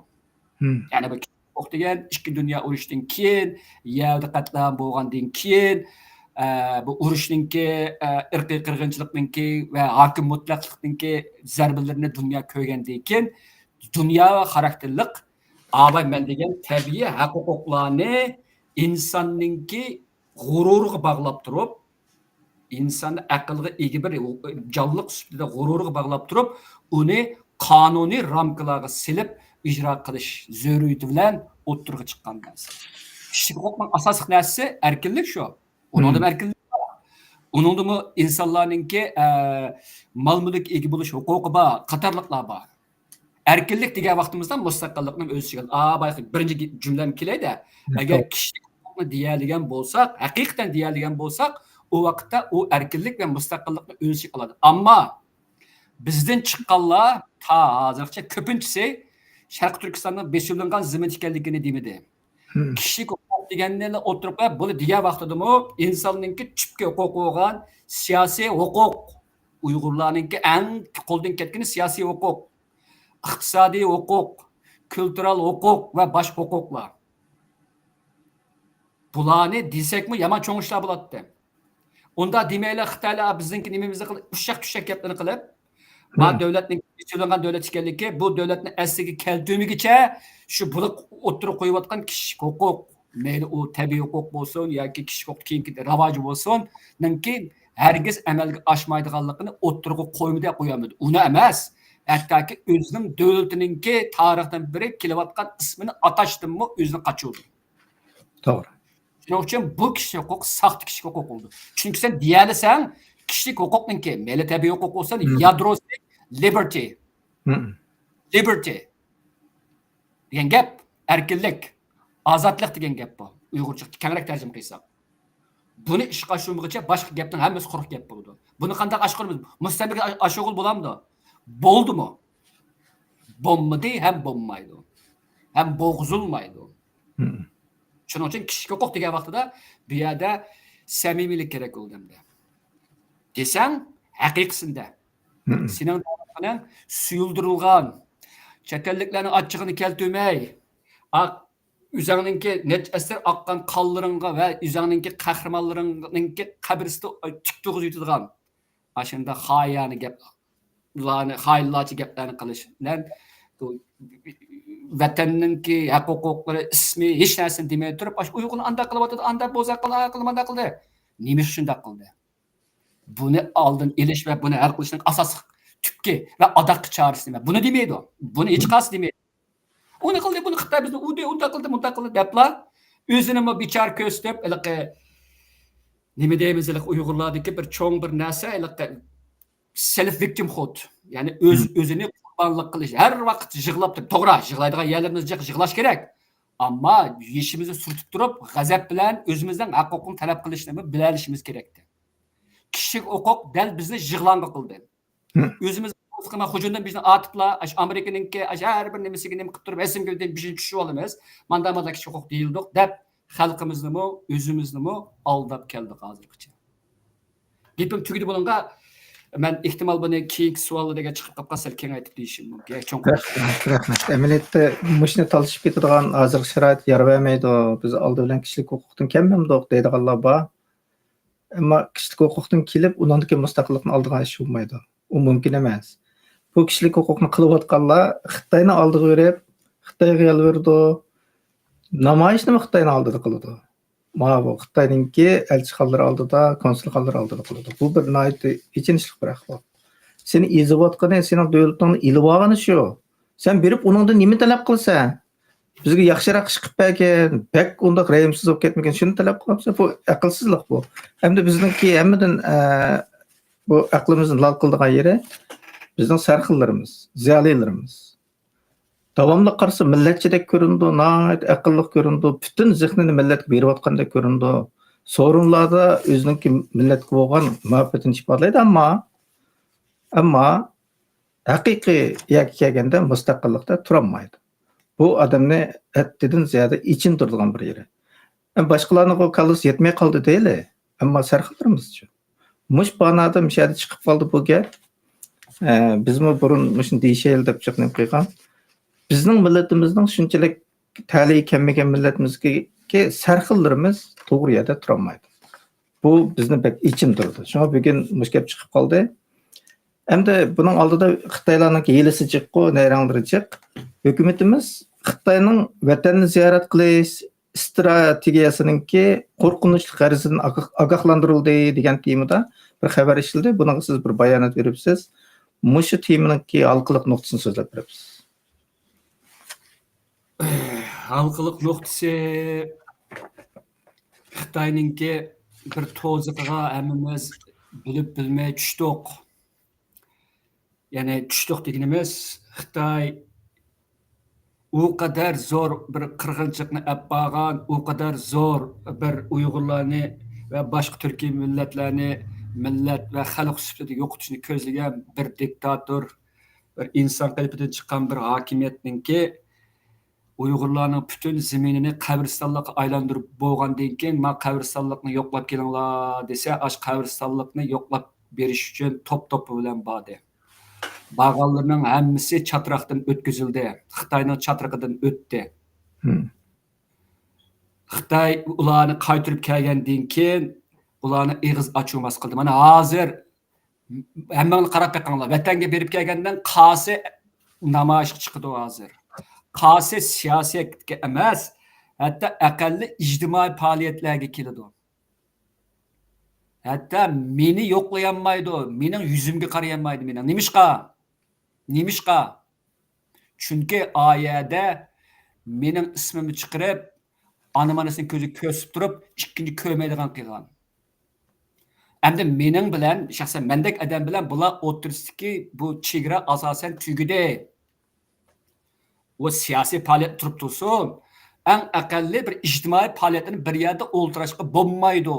مم. يەنى بۇ ھوقۇق دېگەن ئىككى دۇنيا ئۇرۇشىدىن كېيىن، يەھۇدىي قەتلىئام بىلەن بولغاندىن كېيىن، ئە، بۇ ئۇرۇشنىڭكى، ئە، ئىرقىي قىرغىنچىلىقنىڭكى ۋە ھاكىم مۇتلەقلىقنىڭكى زەربىلىرىنى دۇنيا كۆرگەندىن كېيىن، دۇنيا خاراكتېرلىق ئاۋاي مەن دېگەن تەبىئىي ھەق ھوقۇقلارنى ئىنساننىڭكى غۇرۇرىغا باغلاپ تۇرۇپ، ئىنساننى ئەقىلگە ئىگە بىر جانلىق سۈپىتىدە غۇرۇرىغا باغلاپ تۇرۇپ، ئۇنى قانۇنىي رامكىلارغا سېلىپ ئىجرا قىلىش زۆرۈرىيىتى بىلەن ئوتتۇرىغا چىققان نەرسە. كىشىلىك ھوقۇقنىڭ ئاساسلىق نەرسىسى ئەركىنلىك شۇ. ئۇنىڭدىن مم. ئەركىنلىك بار. ئۇنىڭدىمۇ ئىنسانلارنىڭكى، ئە، مال-مۈلۈككە ئىگە بولۇش ھوقۇقى بار، قاتارلىقلار بار. ئەركىنلىك دېگەن ۋاقتىمىزدا مۇستەقىللىقنى ئۆز ئىچىگە ئال-، ئا، بايىقى بىرىنچى گې-، جۈملەم كېلەيدە. مم. ئەگەر كىشىلىك ھوقۇقنى دېيەلىگەن بولساق، ھەقىقەتەن دېيەلىگەن بولساق، ئۇ ۋاقىتتا ئۇ ئەركىنلىك ۋە مۇستەقىللىقنى ئۆز ئىچىگە ئالىدۇ. ئەمما بىزدىن چىققانلار تا ھازىرغىچە كۆپىنچىسى شەرقىي تۈركىستاننىڭ بېسىۋېلىنغان زېمىن ئىكەنلىكىنى دېمىدى. مم. كىشىلىك ھوقۇق دېگەننى ئوتتۇرىغا قويۇپ، بۇنى دېگەن ۋاقتىدىمۇ ئىنساننىڭكى تۈپكى ھوقۇقى بولغان سىياسىي ھوقۇق، ئۇيغۇرلارنىڭكى ئەڭ قولدىن كەتكىنى سىياسىي ھوقۇق، ئىقتىسادىي ھوقۇق، كۈلتۈرەل ھوقۇق ۋە باشقا ھوقۇقلار. بۇلارنى دېسەكمۇ يامان چوڭ ئىشلار بولاتتى. ئۇنداق دېمەيلى، خىتايلار بىزنىڭكى نېمىمىزنى قىلىپ، ئۇششاق-چۈششەك گەپلەرنى قىلىپ، ما مم. دۆلەتنىڭ، بېسىۋېلىنغان دۆلەت ئىكەنلىكى، بۇ دۆلەتنى ئەسلىگە كەلتۈرمىگىچە شۇ بۇلار ئوتتۇرىغا قويۇۋاتقان كىشىلىك ھوقۇق، مەيلى ئۇ تەبىئىي ھوقۇق بولسۇن ياكى كىشىلىك ھوقۇق كېيىنكى راۋاجى بولسۇن، نىڭكى ھەرگىز ئەمەلگە ئاشمايدىغانلىقىنى ئوتتۇرىغا قويمىدى، قويالمىدى. ئۇنى ئەمەس، ھەتتاكى ئۆزىنىڭ دۆلىتىنىڭكى تارىختىن بېرى كېلىۋاتقان ئىسمىنى ئاتاشتىنمۇ ئۆزىنى قاچۇردى. توغرا. شۇنىڭ ئۈچۈن بۇ كىشىلىك ھوقۇق ساختا كىشىلىك ھوقۇق بولىدۇ. چۈنكى سەن دېيەلىسەڭ، كىشىلىك ھوقۇقنىڭكى، مەيلى تەبىئىي ھوقۇق بولسۇن، مم. يادروسى لىبېرتى. مم. لىبېرتى دېگەن گەپ ئەركىنلىك، ئازادلىق دېگەن گەپ بۇ. ئۇيغۇرچە كەڭرەك تەرجىمە قىلساق. بۇنى ئىشقا ئاشۇرمىغۇچە باشقا گەپنىڭ ھەممىسى قۇرۇق گەپ بولىدۇ. بۇنى قانداق ئاشقۇرىمىز؟ مۇستەملىكە ئاشۇرغىلى بولامدۇ؟ بولدىمۇ؟ بولمىدى ھەم بولمايدۇ. ھەم بولغۇزۇلمايدۇ. مم. شۇنىڭ ئۈچۈن كىشىلىك ھوقۇق دېگەن ۋاقتىدا بۇ يەردە سەمىمىيلىك كېرەك بولىدۇ ئەمدى. دېسەڭ، ھەقىقىسىندە. مم. سېنىڭ دەۋاتقىنىڭ سۇيۇلدۇرۇلغان، چەت ئەللىكلەرنىڭ ئاچچىقىنى كەلتۈرمەي، ئا-، ئۆزۈڭنىڭكى نەچچە ئەسىر ئاققان قانلىرىڭغا ۋە ئۆزۈڭنىڭكى قەھرىمانلىرىڭنىڭكى قەبرىسىدە تۈك تۇرغۇزۇۋېتىدىغان، ئاشۇنداق خائىيانە گەپ، بۇلارنى خائىنلارچە گەپلەرنى قىلىش بىلەن، بۇ ۋەتەننىڭكى ھەق ھوقۇقلىرى، ئىسمى، ھېچ نەرسىنى دېمەي تۇرۇپ، ئاشۇ ئۇيغۇرلار ئانداق قىلىۋاتىدۇ، ئانداق بوزەك قىلدى، قىلدى، مانداق قىلدى. نېمە ئۈچۈن شۇنداق قىلدى؟ بۇنى ئالدىنى ئېلىش ۋە بۇنى ھەل قىلىشنىڭ ئاساسلىق تۈپكى ۋە ئاداققى چارىسى نېمە؟ بۇنى دېمەيدۇ. بۇنى ھېچقايسى دېمەيدۇ. ئۇنى قىلدى، بۇنى خىتاي بىزنى ئۇردى، ئۇنداق قىلدى، مۇنداق قىلدى دەپلا ئۆزىنىمۇ بىچارە كۆرسىتىپ، ھېلىقى نېمە دەيمىز، ھېلىقى ئۇيغۇرلاردىكى بىر چوڭ بىر نەرسە، ھېلىقى سېلف ۋىكتىمخۇد، يەنى ئۆز، مم. ئۆزىنى قۇربانلىق قىلىش. ھەر ۋاقىت يىغلاپ تۇرۇپ، توغرا، يىغلايدىغان يەرلىرىمىز جىق، يىغلاش كېرەك. ئەمما يېشىمىزنى سۈرتۈپ تۇرۇپ، غەزەپ بىلەن ئۆزىمىزنىڭ ھەق ھوقۇقىنى تەلەپ قىلىشنىمۇ بىلەلىشىمىز كېرەكتى. كىشىلىك ھوقۇق دەل بىزنى يىغلاڭغا قىلدى. مم. ئۆزىمىز، مانا، خۇجۇندىن بىزنى ئاتىپلا، ئاشۇ ئامېرىكىنىڭكى، ئاشۇ ھەر بىر نېمىسىگە نېمە قىلىپ تۇرۇپ، رەسىمگە بىزنى چۈشۈرۈۋالىمىز. ماندا، ماندا كىشىلىك ھوقۇق دېيىلدۇق دەپ، خەلقىمىزنىمۇ، ئۆزىمىزنىمۇ ئالداپ كەلدۇق ھازىرغىچە. گېپىم تۈگىدى بۇنىڭغا. مەن ئېھتىمال بۇنى كېيىنكى سوئالدا دېگەن چىقىپ قاپقالسا سەل كېڭەيتىپ دېيىشىم مۇمكىن. چوڭقۇر. رەھمەت، رەھمەت. ئەمەلىيەتتە مۇشۇنى تالىشىپ كېتىدىغان ھازىرقى شارائىت يار بەرمەيدۇ. بىز ئالدى بىلەن كىشىلىك ھوقۇقتىن كەلمەمدۇق دەيدىغانلار بار. ئەمما كىشىلىك ھوقۇقتىن كېلىپ، ئۇنىڭدىن كېيىن مۇستەقىللىقنى ئالىدىغان ئىش بولمايدۇ. ئۇ مۇمكىن ئەمەس. بۇ كىشىلىك ھوقۇقنى قىلىۋاتقانلار خىتاينى ئالدىغا بېرىپ، خىتايغا يالۋۇرىدۇ. نامايىشنىمۇ خىتاينىڭ ئالدىدا قىلىدۇ. ماۋۇ خىتاينىڭكى ئەلچىخانىلىرى ئالدىدا، كونسۇلخانىلىرى ئالدىدا قىلىدۇ. بۇ بىر ناھايىتى ئېچىنىشلىق بىر ئەھۋال. سېنى ئېزىۋاتقىنى، سېنىڭ دۆلىتىڭنى ئېلىۋالغىنى شۇ. سەن بېرىپ ئۇنىڭدىن نېمە تەلەپ قىلىسەن؟ بىزگە ياخشىراق ئىش قىلىپ بەرگىن، بەك ئۇنداق رەھىمسىز بولۇپ كەتمىگىن، شۇنى تەلەپ قىلىمسەن؟ بۇ ئەقىلسىزلىق بۇ. ئەمدى بىزنىڭكى ھەممىدىن، ئە، بۇ ئەقلىمىزنى لال قىلىدىغان يېرى بىزنىڭ سەرخىللىرىمىز، زىيالىيلىرىمىز. داۋاملىق قارىسا مىللەتچىدەك كۆرۈنىدۇ، ناھايىتى ئەقىللىق كۆرۈنىدۇ، پۈتۈن زېھنىنى مىللەتكە بېرىۋاتقاندەك كۆرۈنىدۇ. سورۇنلاردا ئۆزىنىڭكى مىللەتكە بولغان مۇھەببىتىنى ئىپادىلەيدۇ، ئەمما، ئەمما ھەقىقىي يەرگە كەلگەندە مۇستەقىللىقتە تۇرالمايدۇ. بۇ ئادەمنى ھەددىدىن زىيادە ئېچىندۇرىدىغان بىر يېرى. ئەمما باشقىلارنىڭ بۇ كاللىسى يەتمەي قالدى دەيلى، ئەمما سەرخىللىرىمىزچۇ؟ مۇشۇ بانادا مۇشۇ يەردە چىقىپ قالدى بۇ گەپ. ئە، بىزمۇ بۇرۇن مۇشۇنى دېيىشەيلى دەپ جىق نېمە قىلغان. بىزنىڭ مىللىتىمىزنىڭ شۇنچىلىك تەلىيى كەلمىگەن مىللىتىمىزكى سەرخىللىرىمىز توغرا يەردە تۇرالمايدۇ. بۇ بىزنى بەك ئېچىندۇرىدۇ. شۇڭا بۈگۈن مۇشۇ گەپ چىقىپ قالدى. ئەمدى بۇنىڭ ئالدىدا خىتايلارنىڭكى ھىيلىسى جىققۇ، نەيرەڭلىرى جىق. ھۆكۈمىتىمىز خىتاينىڭ ۋەتەننى زىيارەت قىلىش ئىستراتېگىيەسىنىڭكى قورقۇنچلۇق غەرىزىدىن ئاگاھ-، ئاگاھلاندۇرۇلدى دېگەن تېمىدا بىر خەۋەر ئىشلىدى. بۇنىڭغا سىز بىر بايانات بېرىپسىز. مۇشۇ تېمىنىڭكى ھالقىلىق نۇقتىسىنى سۆزلەپ بېرىپسىز. ھالقىلىق نۇقتىسى خىتاينىڭكى بىر توزىقىغا ھەممىمىز بىلىپ بىلمەي چۈشتۇق. يەنى چۈشتۇق دېگىنىمىز، خىتاي ئۇ قەدەر زور بىر قىرغىنچىلىقنى ئەپ بارغان، ئۇ قەدەر زور بىر ئۇيغۇرلارنى ۋە باشقا تۈركىي مىللەتلەرنى مىللەت ۋە خەلق سۈپىتىدە يوقىتىشنى كۆزلىگەن بىر دىكتاتور، بىر ئىنسان قېلىپىدىن چىققان بىر ھاكىمىيەتنىڭكى ئۇيغۇرلارنىڭ پۈتۈن زېمىنىنى قەبرىستانلىققا ئايلاندۇرۇپ بولغاندىن كېيىن، ما قەبرىستانلىقنى يوقلاپ كېلىڭلار دېسە، ئاشۇ قەبرىستانلىقنى يوقلاپ بېرىش ئۈچۈن توپ توپى بىلەن باردى. بارغانلىرىنىڭ ھەممىسى چاتراقتىن ئۆتكۈزۈلدى. خىتاينىڭ چاترىقىدىن ئۆتتى. خىتاي ئۇلارنى قايتۇرۇپ كەلگەندىن كېيىن، ئۇلارنى ئېغىز ئاچۇرماس قىلدى. مانا ھازىر ھەممىڭلار قاراپ بېقىڭلار. ۋەتەنگە بېرىپ كەلگەندىن قاسى نامايىشقا چىقىدۇ ھازىر. قاسى سىياسىيەتكە ئەمەس، ھەتتا ئەقەللىي ئىجتىمائىي پائالىيەتلەرگە كېلىدۇ. ھەتتا مېنى يوقلىيالمايدۇ، مېنىڭ يۈزۈمگە قارىيالمايدۇ مېنىڭ. نېمىشقا؟ نېمىشقا؟ چۈنكى ئا يەردە مېنىڭ ئىسمىمنى چىقىرىپ، ئانا-مانىسىنى كۆزىگە كۆرسىتىپ تۇرۇپ، ئىككىنچى كۆرمەيدىغان قىلغان. ئەمدى مېنىڭ بىلەن، شەخسەن مەندەك ئادەم بىلەن بۇلار ئوتتۇرىسىدىكى بۇ چېگرا ئاساسەن تۈگىدى. ئۇ سىياسىي پائالىيەت تۇرۇپ تۇرسۇن، ئەڭ ئەقەللىي بىر ئىجتىمائىي پائالىيەتنى بىر يەردە ئولتۇراشقا بولمايدۇ.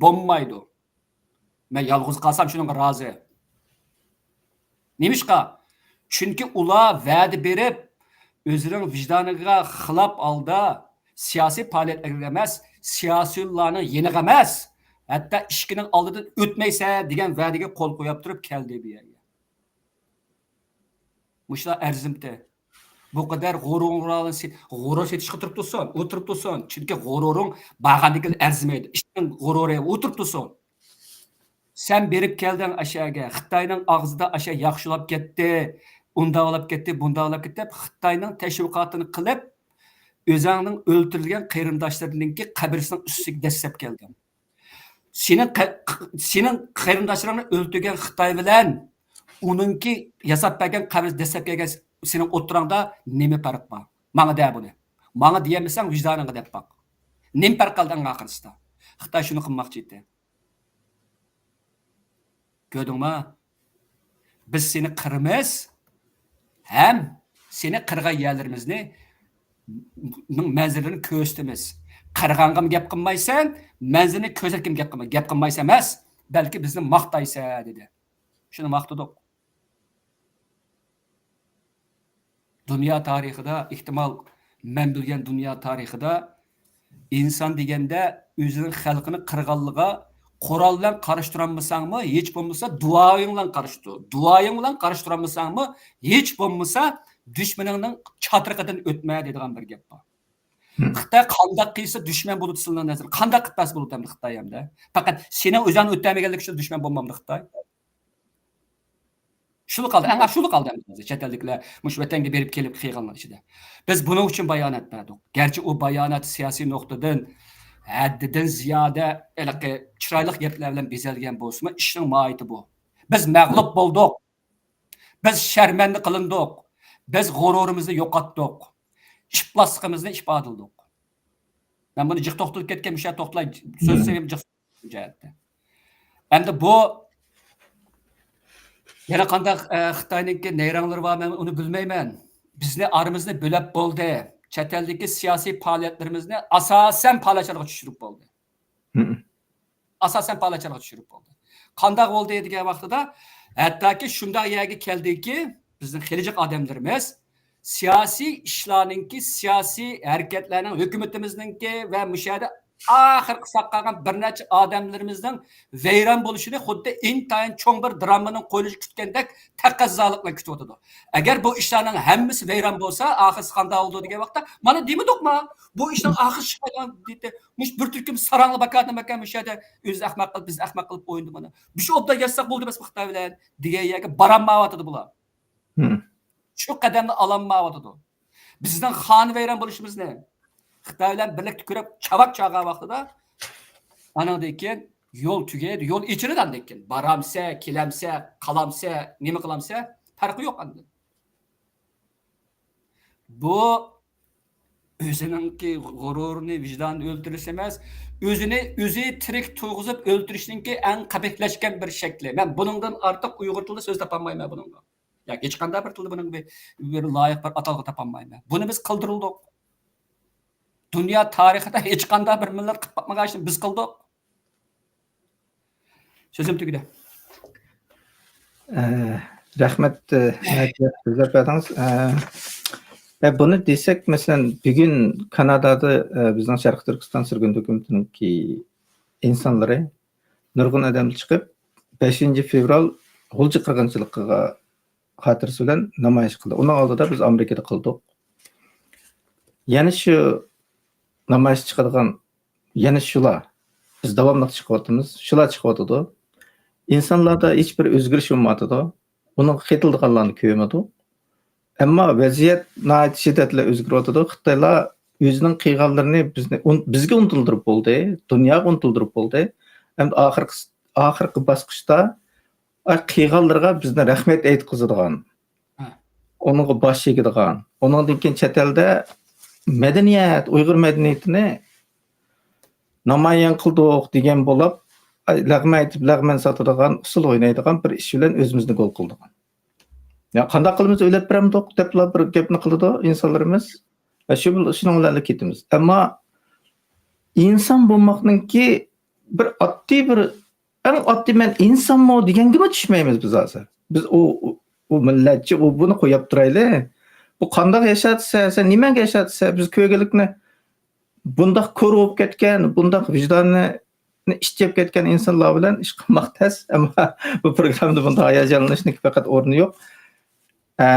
بولمايدۇ. مەن يالغۇز قالسام شۇنىڭغا رازى. نېمىشقا؟ چۈنكى ئۇلار ۋەدە بېرىپ، ئۆزىنىڭ ۋىجدانىغا خىلاپ ھالدا سىياسىي پائالىيەتلەرگە ئەمەس، سىياسىيونلارنىڭ يېنىغا ئەمەس، ھەتتا ئىشىكنىڭ ئالدىدىن ئۆتمەيسەن دېگەن ۋەدىگە قول قويۇپ تۇرۇپ كەلدى بۇ يەرگە. مۇشۇلار ئەرزىمتى؟ بۇ قەدەر غۇرۇرۇڭلارنى سېت-، غۇرۇر سېتىشقا تۇرۇپ تۇرسۇن، ئۇ تۇرۇپ تۇرسۇن. چۈنكى غۇرۇرۇڭ بارغاندىن كېيىن ئەرزىمەيدۇ. ئىشنىڭ غۇرۇرى ئۇ تۇرۇپ تۇرسۇن. سەن بېرىپ كەلدىڭ ئاشۇ يەرگە، خىتاينىڭ ئاغزىدا ئاشۇ ياخشىلاپ كەتتى، ئۇنداقلاپ كەتتى، بۇنداقلاپ كەتتى دەپ، خىتاينىڭ تەشۋىقاتىنى قىلىپ، ئۆزۈڭنىڭ ئۆلتۈرۈلگەن قېرىنداشلىرىنىڭكى قەبرىسىنىڭ ئۈستىگە دەسسەپ كەلدىڭ. سېنىڭ قە-، سېنىڭ قېرىنداشلىرىڭنى ئۆلتۈرگەن خىتاي بىلەن ئۇنىڭكى ياساپ بەرگەن قەبرە دەسسەپ كەلگەن سېنىڭ ئوتتۇراڭدا نېمە پەرق بار؟ ماڭا دە بۇنى. ماڭا دېيەلمىسەڭ، ۋىجدانىڭغا دەپ باق. نېمە پەرق قالدى ئەڭ ئاخىرسىدا؟ خىتاي شۇنى قىلماقچى ئىدى. كۆردۈڭما؟ بىز سېنى قىرىمىز ھەم سېنى قىرغان يەرلىرىمىزنى، نىڭ مەنزىرىلىرىنى كۆرسىتىمىز. قىرغانغىمۇ گەپ قىلمايسەن، مەنزىرىنى كۆرسەتكىمۇ گەپ قىلماي-، گەپ قىلمايسەن ئەمەس، بەلكى بىزنى ماختايسەن، دېدى. شۇنى ماختىدۇق. دۇنيا تارىخىدا، ئېھتىمال، مەن بىلگەن دۇنيا تارىخىدا ئىنسان دېگەندە ئۆزىنىڭ خەلقىنى قىرغانلىقىغا قورال بىلەن قارشى تۇرالمىساڭمۇ، ھېچ بولمىسا دۇئايىڭ بىلەن قارشى تۇر. دۇئايىڭ بىلەن قارشى تۇرالمىساڭمۇ، ھېچ بولمىسا دۈشمىنىڭنىڭ چاترىقىدىن ئۆتمە دەيدىغان بىر گەپ بار. خىتاي قانداق قىلسا دۈشمەن بولىدۇ سىلىنىڭ نەزىرىڭىزدە؟ قانداق قىلىپ بەرسە بولىدۇ ئەمدى خىتاي ئەمدى؟ پەقەت سېنىڭ ئۆزۈڭنى ئۆتەلمىگەنلىكى ئۈچۈن دۈشمەن بولمامدۇ خىتاي؟ شۇلا قالدى، ئەڭ شۇلا قالدى ئەمدى ھازىر چەت ئەللىكلەر مۇشۇ ۋەتەنگە بېرىپ كېلىپ قىلغانلار ئىچىدە. بىز بۇنىڭ ئۈچۈن بايانات بەردۇق. گەرچە ئۇ بايانات سىياسىي نۇقتىدىن ھەددىدىن زىيادە ھېلىقى چىرايلىق گەپلەر بىلەن بېزەلگەن بولسىمۇ، ئىشنىڭ ماھىيىتى بۇ. بىز مەغلۇپ بولدۇق. بىز شەرمەندە قىلىندۇق. بىز غۇرۇرىمىزنى يوقاتتۇق. ئىپلاسلىقىمىزنى ئىپادىلىدۇق. مەن بۇنى جىق توختىلىپ كەتكەن، مۇشۇ يەردە توختىلاي، سۆز سېلىپ جىق جەھەتتە. ئەمدى بۇ يەنە قانداق، ئە، خىتاينىڭكى نەيرەڭلىرى بار، مەن ئۇنى بىلمەيمەن. بىزنى ئارىمىزنى بۆلەپ بولدى. چەت ئەلدىكى سىياسىي پائالىيەتلىرىمىزنى ئاساسەن پالەچلەرگە چۈشۈرۈپ بولدى. ئاساسەن پالەچلەرگە چۈشۈرۈپ بولدى. قانداق بولدى دېگەن ۋاقتىدا، ھەتتاكى شۇنداق يەرگە كەلدىكى، بىزنىڭ خېلى جىق ئادەملىرىمىز سىياسىي ئىشلارنىڭكى، سىياسىي ھەرىكەتلەرنىڭ، ھۆكۈمىتىمىزنىڭكى ۋە مۇشۇ يەردە ئاخىرقى ساقلاپ قالغان بىر نەچچە ئادەملىرىمىزنىڭ ۋەيران بولۇشىنى خۇددى ئىنتايىن چوڭ بىر دراممىنىڭ قويۇلۇشى كۈتكەندەك تەقەززالىق بىلەن كۈتۈۋاتىدۇ. ئەگەر بۇ ئىشلارنىڭ ھەممىسى ۋەيران بولسا، ئاخىرسى قانداق بولىدۇ دېگەن ۋاقىتتا، مانا دېمىدۇقما؟ بۇ ئىشنىڭ ئاخىرى شۇ دېدى. مۇشۇ بىر تۈركۈم ساراڭلا باكادىن باكا مۇشۇ يەردە ئۆزى ئەخمەق قىلىپ، بىز ئەخمەق قىلىپ ئوينىدى مانا. مۇشۇ ئوبدان ياشىساق بولدى ئەمەسمۇ خىتاي بىلەن دېگەن يەرگە بارالمايۋاتىدۇ بۇلار. شۇ قەدەمنى ئالالمايۋاتىدۇ. بىزنىڭ خانىۋەيران بولۇشىمىزنى خىتاي بىلەن بىرلىكتە كۆرۈپ چاۋاك چالغان ۋاقتىدا، ئانىڭدىن كېيىن يول تۈگەيدۇ، يول ئېچىلىدۇ ئاندىن كېيىن. بارامسە، كېلەمسە، قالامسە، نېمە قىلامسە، پەرقى يوق ئاندىن. بۇ ئۆزىنىڭكى غۇرۇرىنى، ۋىجدانىنى ئۆلتۈرۈش ئەمەس، ئۆزىنى ئۆزى تىرىك تۇرغۇزۇپ ئۆلتۈرۈشنىڭكى ئەڭ قەبىھلەشكەن بىر شەكلى. مەن بۇنىڭدىن ئارتۇق ئۇيغۇر تىلىدا سۆز تاپالمايمەن بۇنىڭغا. ياكى ھېچقانداق بىر تىلدا بۇنىڭغا بىر، بىر لايىق بىر ئاتالغۇ تاپالمايمەن. بۇنى بىز قىلدۇرۇلدۇق. دۇنيا تارىخىدا ھېچقانداق بىر مىللەت قىلىپ باقمىغان ئىشنى بىز قىلدۇق. سۆزۈم تۈگىدى. ئە، رەھمەت، ئە، ناھايىتى ياخشى سۆزلەپ بەردىڭىز. ئە، ئە، بۇنى دېسەك، مەسىلەن، بۈگۈن كانادادا، ئە، بىزنىڭ شەرقىي تۈركىستان سۈرگۈندە ھۆكۈمىتىنىڭكى ئىنسانلىرى نۇرغۇن ئادەم چىقىپ، بەشىنچى فېۋرال غۇلجا قىرغىنچىلىقىغا خاتىرىسى بىلەن نامايىش قىلدى. ئۇنىڭ ئالدىدا بىز ئامېرىكىدا قىلدۇق. يەنە شۇ نامايىش چىقىدىغان، يەنە شۇلار. بىز داۋاملىق چىقىۋاتىمىز. شۇلار چىقىۋاتىدۇ. ئىنسانلاردا ھېچ بىر ئۆزگىرىش بولمايۋاتىدۇ. ئۇنىڭغا قېتىلىدىغانلارنى كۆرمىدۇق. ئەمما ۋەزىيەت ناھايىتى شىددەتلىك ئۆزگىرىۋاتىدۇ. خىتايلار ئۆزىنىڭ قىلغانلىرىنى بىزنى ئۇن-، بىزگە ئۇنتۇلدۇرۇپ بولدى، دۇنياغا ئۇنتۇلدۇرۇپ بولدى. ئەمدى ئاخىرقى، ئاخىرقى باسقۇچتا، ئاي، قىلغانلىرىغا بىزنى رەھمەت ئېيتقۇزىدىغان، ھە. ئۇنىڭغا باش ئېگىدىغان، ئۇنىڭدىن كېيىن چەت ئەلدە مەدەنىيەت، ئۇيغۇر مەدەنىيىتىنى نامايان قىلدۇق دېگەن بولۇپ، ئاي، لەغمەن ئېيتىپ، لەغمەن ساتىدىغان، ئۇسسۇل ئوينايدىغان بىر ئىش بىلەن ئۆزىمىزنى گول قىلدۇق. يا، قانداق قىلىمىز، ئۆلۈپ بېرەمدۇق دەپلا بىر گەپنى قىلىدۇ ئىنسانلىرىمىز. ۋە شۇ بىل-، شۇنىڭ بىلەنلا كېتىمىز. ئەمما ئىنسان بولماقنىڭكى بىر ئاددىي بىر، ئەڭ ئاددىي مەن ئىنسانمۇ دېگەنگىمۇ چۈشمەيمىز بىز ھازىر. بىز ئۇ، ئۇ، ئۇ مىللەتچى، ئۇ بۇنى قويۇپ تۇرايلى. بۇ قانداق ياشاتسا، سەن نېمەڭگە ياشاتسا، بىز كۆرگەنلىكنى بۇنداق كور بولۇپ كەتكەن، بۇنداق ۋىجدانى ئىت يەپ كەتكەن ئىنسانلار بىلەن ئىش قىلماق تەس. ئەمما بۇ پروگراممىدا بۇنداق ھاياجانلىنىشنىڭ پەقەت ئورنى يوق. ئە،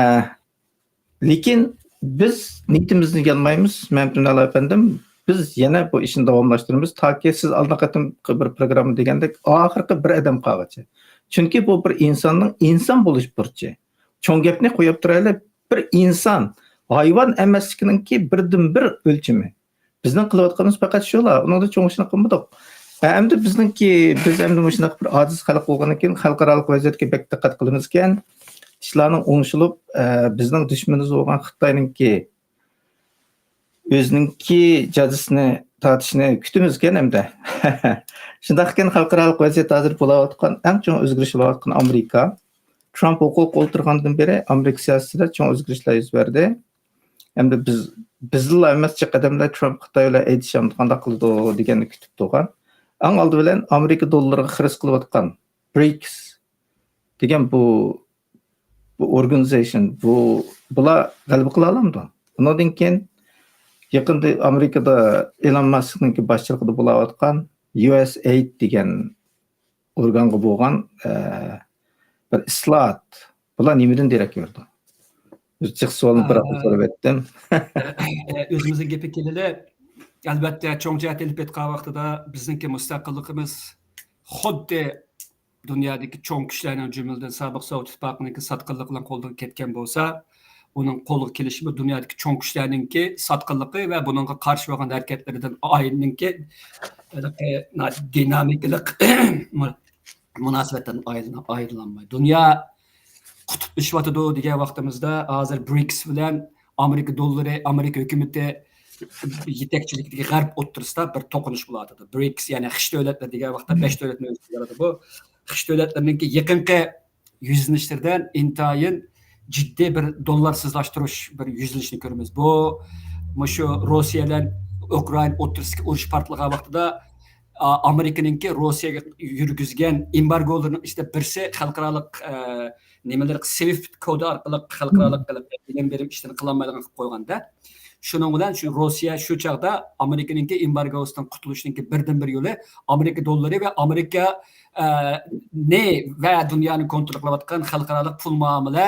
لېكىن بىز نىيىتىمىزنى يانمايمىز، مەمتىمىن ئەپەندىم. بىز يەنە بۇ ئىشنى داۋاملاشتۇرىمىز، تاكى سىز ئالدىنقى قېتىمقى بىر پروگرامما دېگەندەك ئاخىرقى بىر ئادەم قالغىچە. چۈنكى بۇ بىر ئىنساننىڭ ئىنسان بولۇش بۇرچى. چوڭ گەپنى قويۇپ تۇرايلى، بىر ئىنسان ھايۋان ئەمەسلىكىنىڭكى بىردىنبىر ئۆلچىمى. بىزنىڭ قىلىۋاتقىنىمىز پەقەت شۇلا، ئۇنىڭدىن چوڭ ئىشنى قىلمىدۇق. ئە، ئەمدى بىزنىڭكى، بىز ئەمدى مۇشۇنداق بىر ئاجىز خەلق بولغاندىن كېيىن خەلقئارالىق ۋەزىيەتكە بەك دىققەت قىلىمىزكەن، ئىشلارنىڭ ئوڭشىلىپ، ئە، بىزنىڭ دۈشمىنىمىز بولغان خىتاينىڭكى ئۆزىنىڭكى جازىسىنى تارتىشىنى كۈتىمىزكەن ئەمدى. شۇنداقكەن خەلقئارالىق ۋەزىيەت ھازىر بولاۋاتقان، ئەڭ چوڭ ئۆزگىرىش بولاۋاتقان ئامېرىكا. ترامپ ھوقۇق ئولتۇرغاندىن بېرى ئامېرىكا سىياسىتىدە چوڭ ئۆزگىرىشلەر يۈز بەردى. ئەمدى بىز، بىزلا ئەمەس، جىق ئادەملەر ترامپ خىتاي بىلەن ئەيدىشامدۇ، قانداق قىلىدۇ دېگەننى كۈتۈپ تۇرغان. ئەڭ ئالدى بىلەن ئامېرىكا دوللىرىغا خىرىس قىلىۋاتقان برىكس دېگەن بۇ، بۇ ئورگانىزېيشن، بۇ، بۇلار غەلىبە قىلالامدۇ؟ ئۇنىڭدىن كېيىن يېقىندا ئامېرىكىدا ئېلون ماسكنىڭكى باشچىلىقىدا بولاۋاتقان يۇ ئېس ئېيد دېگەن ئورگانغا بولغان، ئە، بىر ئىسلاھات. بۇلار نېمىدىن دېرەك بېرىدۇ؟ ئۆزى جىق سوئالنى بىر ئاغزىدا سوراپ ئۆتتۈم. ئۆزىمىزنىڭ گېپىگە كېلىلى. ئەلۋەتتە، چوڭ جەھەتتە ئېلىپ ئېيتقان ۋاقتىدا بىزنىڭكى مۇستەقىللىقىمىز خۇددى دۇنيادىكى چوڭ كۈچلەرنىڭ، جۈملىدىن سابىق سوۋېت ئىتتىپاقىنىڭكى ساتقىنلىقى بىلەن قولدىن كەتكەن بولسا، ئۇنىڭ قولغا كېلىشىمۇ دۇنيادىكى چوڭ كۈچلەرنىڭكى ساتقىنلىقى ۋە بۇنىڭغا قارشى بولغان ھەرىكەتلىرىدىن ئايرىنىڭكى دىنامىكىلىق مۇناسىۋەتلەردىن ئايرىلالمايدۇ. دۇنيا قۇتۇپلىشىۋاتىدۇ دېگەن ۋاقتىمىزدا، ھازىر برىكس بىلەن ئامېرىكا دوللىرى، ئامېرىكا ھۆكۈمىتى يېتەكچىلىكىدىكى غەرب ئوتتۇرىسىدا بىر توقۇنۇش بولۇۋاتىدۇ. برىكس، يەنى خىش دۆلەتلىرى دېگەن ۋاقىتتا بەش دۆلەتنى ئۆز ئىچىگە ئالىدۇ. بۇ خىش دۆلەتلىرىنىڭكى يېقىنقى يۈزلىنىشلىرىدىن ئىنتايىن جىددىي بىر دوللارسىزلاشتۇرۇش بىر يۈزلىنىشىنى كۆرىمىز. بۇ مۇشۇ روسىيە بىلەن ئۇكرائىنا ئوتتۇرىسىدىكى ئۇرۇش پارتلىغان ۋاقتىدا، ئا، ئامېرىكىنىڭكى روسىيەگە يۈرگۈزگەن ئېمبارگولىرىنىڭ ئىچىدە بىرسى خەلقئارالىق، ئە، نېمىلەر، سوئىفت كودى ئارقىلىق خەلقئارالىق ئېلان بېرىم ئىشلىرىنى قىلالمايدىغان قىلىپ قويغاندا. شۇنىڭ بىلەن شۇ روسىيە شۇ چاغدا ئامېرىكىنىڭكى ئېمبارگوسىدىن قۇتۇلۇشنىڭكى بىردىنبىر يولى ئامېرىكا دوللىرى ۋە ئامېرىكا، ئە، نى ۋە دۇنيانى كونترول قىلىۋاتقان خەلقئارالىق پۇل مۇئامىلە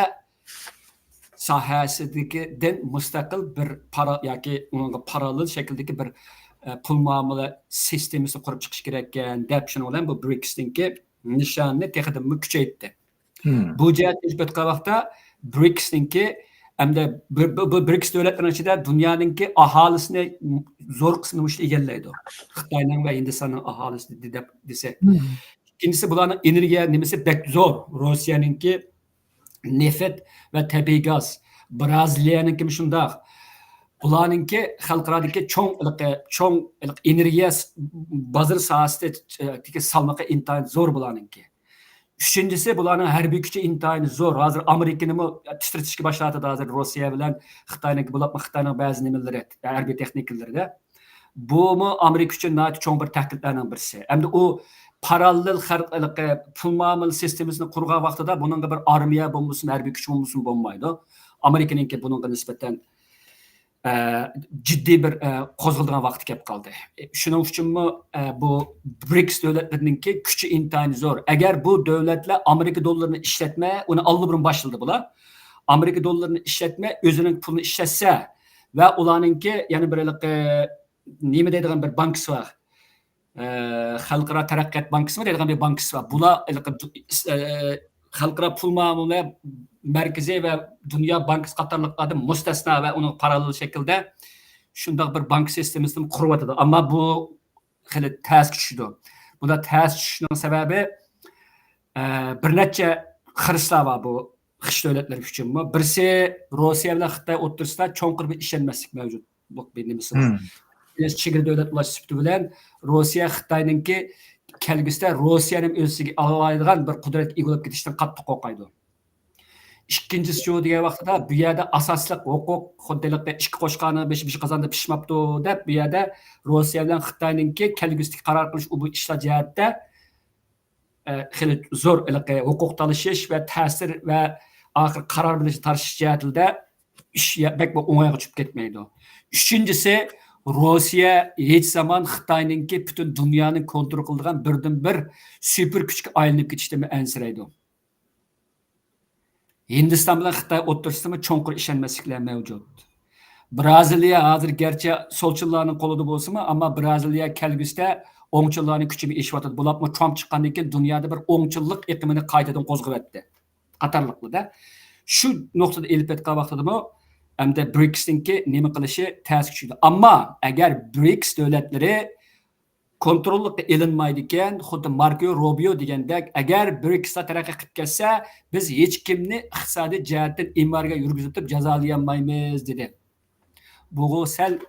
ساھەسىدىكىدىن مۇستەقىل بىر پارا-، ياكى ئۇنىڭغا پاراللېل شەكىلدىكى بىر، ئە، پۇل مۇئامىلە سىستېمىسى قۇرۇپ چىقىش كېرەككەن دەپ، شۇنىڭ بىلەن بۇ برىكسنىڭكى نىشانىنى تېخىدىنمۇ كۈچەيتتى. بۇ جەھەتتە ئېلىپ ئېيتقان ۋاقىتتا برىكسنىڭكى ھەمدە بۇ، بۇ، بۇ برىكس دۆلەتلىرىنىڭ ئىچىدە دۇنيانىڭكى ئاھالىسىنى زور قىسمىنى مۇشۇ ئىگىلەيدۇ. خىتاينىڭ ۋە ھىندىستاننىڭ ئاھالىسى دەپ دېسەك. ئىككىنچىسى، بۇلارنىڭ ئېنېرگىيە نېمىسى بەك زور. روسىيەنىڭكى نېفىت ۋە تەبىئىي گاز. بىرازىلىيەنىڭكىمۇ شۇنداق. بۇلارنىڭكى خەلقئارادىكى چوڭ، چوڭ ئېنېرگىيە بازىرى ساھەسىدىكى سالمىقى ئىنتايىن زور بۇلارنىڭكى. ئۈچىنچىسى، بۇلارنىڭ ھەربىي كۈچى ئىنتايىن زور. ھازىر ئامېرىكىنىمۇ تىترىتىشكە باشلاۋاتىدۇ ھازىر روسىيە بىلەن خىتاينىڭكى، بولۇپمۇ خىتاينىڭ بەزى نېمىلىرى، ھەربىي تېخنىكىلىرىدە. بۇمۇ ئامېرىكا ئۈچۈن ناھايىتى چوڭ بىر تەھدىتلەرنىڭ بىرسى. ئەمدى ئۇ پاراللېل خەلق-، پۇل مۇئامىلە سىستېمىسىنى قۇرغان ۋاقتىدا بۇنىڭغا بىر ئارمىيە بولمىسۇن، ھەربىي كۈچ بولمىسۇن بولمايدۇ. ئامېرىكىنىڭكى بۇنىڭغا نىسبەتەن، ئە، جىددىي بىر، ئە، قوزغىلىدىغان ۋاقتى كەپ قالدى. ئە، شۇنىڭ ئۈچۈنمۇ، ئە، بۇ برىكس دۆلەتلىرىنىڭكى كۈچى ئىنتايىن زور. ئەگەر بۇ دۆلەتلەر ئامېرىكا دوللىرىنى ئىشلەتمەي، ئۇنى ئاللىبۇرۇن باشلىدى بۇلار. ئامېرىكا دوللىرىنى ئىشلەتمەي، ئۆزىنىڭ پۇلىنى ئىشلەتسە ۋە ئۇلارنىڭكى يەنە بىر ھېلىقى نېمە دەيدىغان بىر بانكىسى بار. ئە، خەلقئارا تەرەققىيات بانكىسىمۇ دەيدىغان بىر بانكىسى بار. بۇلار ھېلىقى، ئە، خەلقئارا پۇل مۇئامىلە مەركىزى ۋە دۇنيا بانكىسى قاتارلىقلاردىن مۇستەسنا ۋە ئۇنىڭ پاراللېل شەكىلدە شۇنداق بىر بانكا سىستېمىسىنى قۇرۇۋاتىدۇ. ئەمما بۇ خېلى تەسكە چۈشىدۇ. بۇنداق تەس چۈشۈشنىڭ سەۋەبى، ئە، بىر نەچچە خىرىسلار بار بۇ خىش دۆلەتلىرى ئۈچۈنمۇ. بىرسى، روسىيە بىلەن خىتاي ئوتتۇرىسىدا چوڭقۇر بىر ئىشەنمەسلىك مەۋجۇت. بۇ بىر نېمىسى بار. بىز چېگرا دۆلەت بولۇش سۈپىتى بىلەن روسىيە خىتاينىڭكى كەلگۈسىدە روسىيەنى ئۆز ئىچىگە ئالالايدىغان بىر قۇدرەتكە ئىگە بولۇپ كېتىشتىن قاتتىق قورقايدۇ. ئىككىنچىسى شۇ دېگەن ۋاقتىدا بۇ يەردە ئاساسلىق ھوقۇق، خۇددى ھېلىقى ئىككى قوشقاننىڭ بېشى بىر قازاندا پىشماپتۇ دەپ، بۇ يەردە روسىيە بىلەن خىتاينىڭكى كەلگۈسىدىكى قارار قىلىش ئۇ بۇ ئىشلار جەھەتتە، ئە، خېلى زور ھېلىقى ھوقۇق تالىشىش ۋە تەسىر ۋە ئاخىر قارار بېرىش تارتىشىش جەھەتىدە ئىش يا-، بەك بىر ئوڭايغا چۈشۈپ كەتمەيدۇ. ئۈچىنچىسى، روسىيە ھېچ زامان خىتاينىڭكى پۈتۈن دۇنيانى كونترول قىلىدىغان بىردىنبىر سۈپۈر كۈچكە ئايلىنىپ كېتىشتىنمۇ ئەنسىرەيدۇ. ھىندىستان بىلەن خىتاي ئوتتۇرىسىدىمۇ چوڭقۇر ئىشەنمەسلىكلەر مەۋجۇت. بىرازىلىيە ھازىر گەرچە سولچىللارنىڭ قولىدا بولسىمۇ، ئەمما بىرازىلىيە كەلگۈسىدە ئوڭچىللارنىڭ كۈچىمۇ ئېشىۋاتىدۇ. بولۇپمۇ ترامپ چىققاندىن كېيىن دۇنيادا بىر ئوڭچىللىق ئېقىمىنى قايتىدىن قوزغىۋەتتى. قاتارلىقلىردا. شۇ نۇقتىدا ئېلىپ ئېيتقان ۋاقتىدىمۇ ئەمدى برىكسنىڭكى نېمە قىلىشى تەسكە چۈشىدۇ. ئەمما ئەگەر برىكس دۆلەتلىرى كونتروللۇققا ئېلىنمايدىكەن، خۇددى ماركو روبىيو دېگەندەك، ئەگەر برىكسلار تەرەققىي قىلىپ كەتسە، بىز ھېچكىمنى ئىقتىسادىي جەھەتتىن ئېمبارگو يۈرگۈزۈۋېتىپ جازالىيالمايمىز، دېدى. بۇغۇ سەل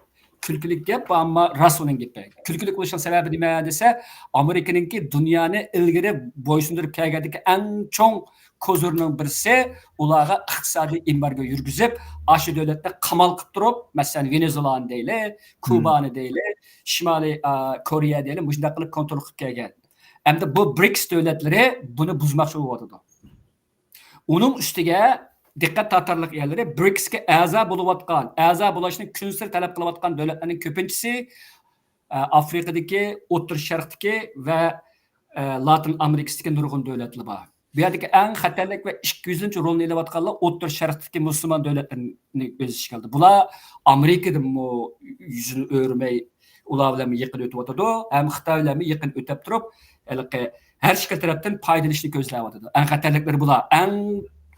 كۈلكىلىك گەپ، ئەمما راست ئۇنىڭ گېپى. كۈلكىلىك بولۇشنىڭ سەۋەبى نېمە دېسە، ئامېرىكىنىڭكى دۇنيانى ئىلگىرى بويسۇندۇرۇپ كەلگەندىكى ئەڭ چوڭ كوزۇرنىڭ بىرسى، ئۇلارغا ئىقتىسادىي ئېمبارگو يۈرگۈزۈپ، ئاشۇ دۆلەتنى قامال قىلىپ تۇرۇپ، مەسىلەن، ۋېنېزۇلانى دەيلى، كۇبانى دەيلى، شىمالىي، ئا، كورېيە دەيلى، مۇشۇنداق قىلىپ كونترول قىلىپ كەلگەن. ئەمدى بۇ برىكس دۆلەتلىرى بۇنى بۇزماقچى بولۇۋاتىدۇ. ئۇنىڭ ئۈستىگە دىققەت تارتارلىق يەرلىرى، برىكسكە ئەزا بولۇۋاتقان، ئەزا بولۇشنى كۈنسېرى تەلەپ قىلىۋاتقان دۆلەتلەرنىڭ كۆپىنچىسى، ئە، ئافرىقىدىكى، ئوتتۇرا شەرقتىكى ۋە، ئە، لاتىن ئامېرىكىسىدىكى نۇرغۇن دۆلەتلەر بار. بۇ يەردىكى ئەڭ خەتەرلىك ۋە ئىككى يۈزىنچى رولنى ئېلىۋاتقانلار ئوتتۇرا شەرقتىكى مۇسۇلمان دۆلەتلىرىنى ئۆز ئىچىگە ئالدى. بۇلار ئامېرىكىدىنمۇ يۈزىنى ئۆرۈمەي، ئۇلار بىلەنمۇ يېقىن ئۆتۈۋاتىدۇ، ھەم خىتاي بىلەنمۇ يېقىن ئۆتەپ تۇرۇپ، ھېلىقى ھەر ئىككى تەرەپتىن پايدىلىنىشنى كۆزلەۋاتىدۇ. ئەڭ خەتەرلىكلىرى بۇلار. ئەڭ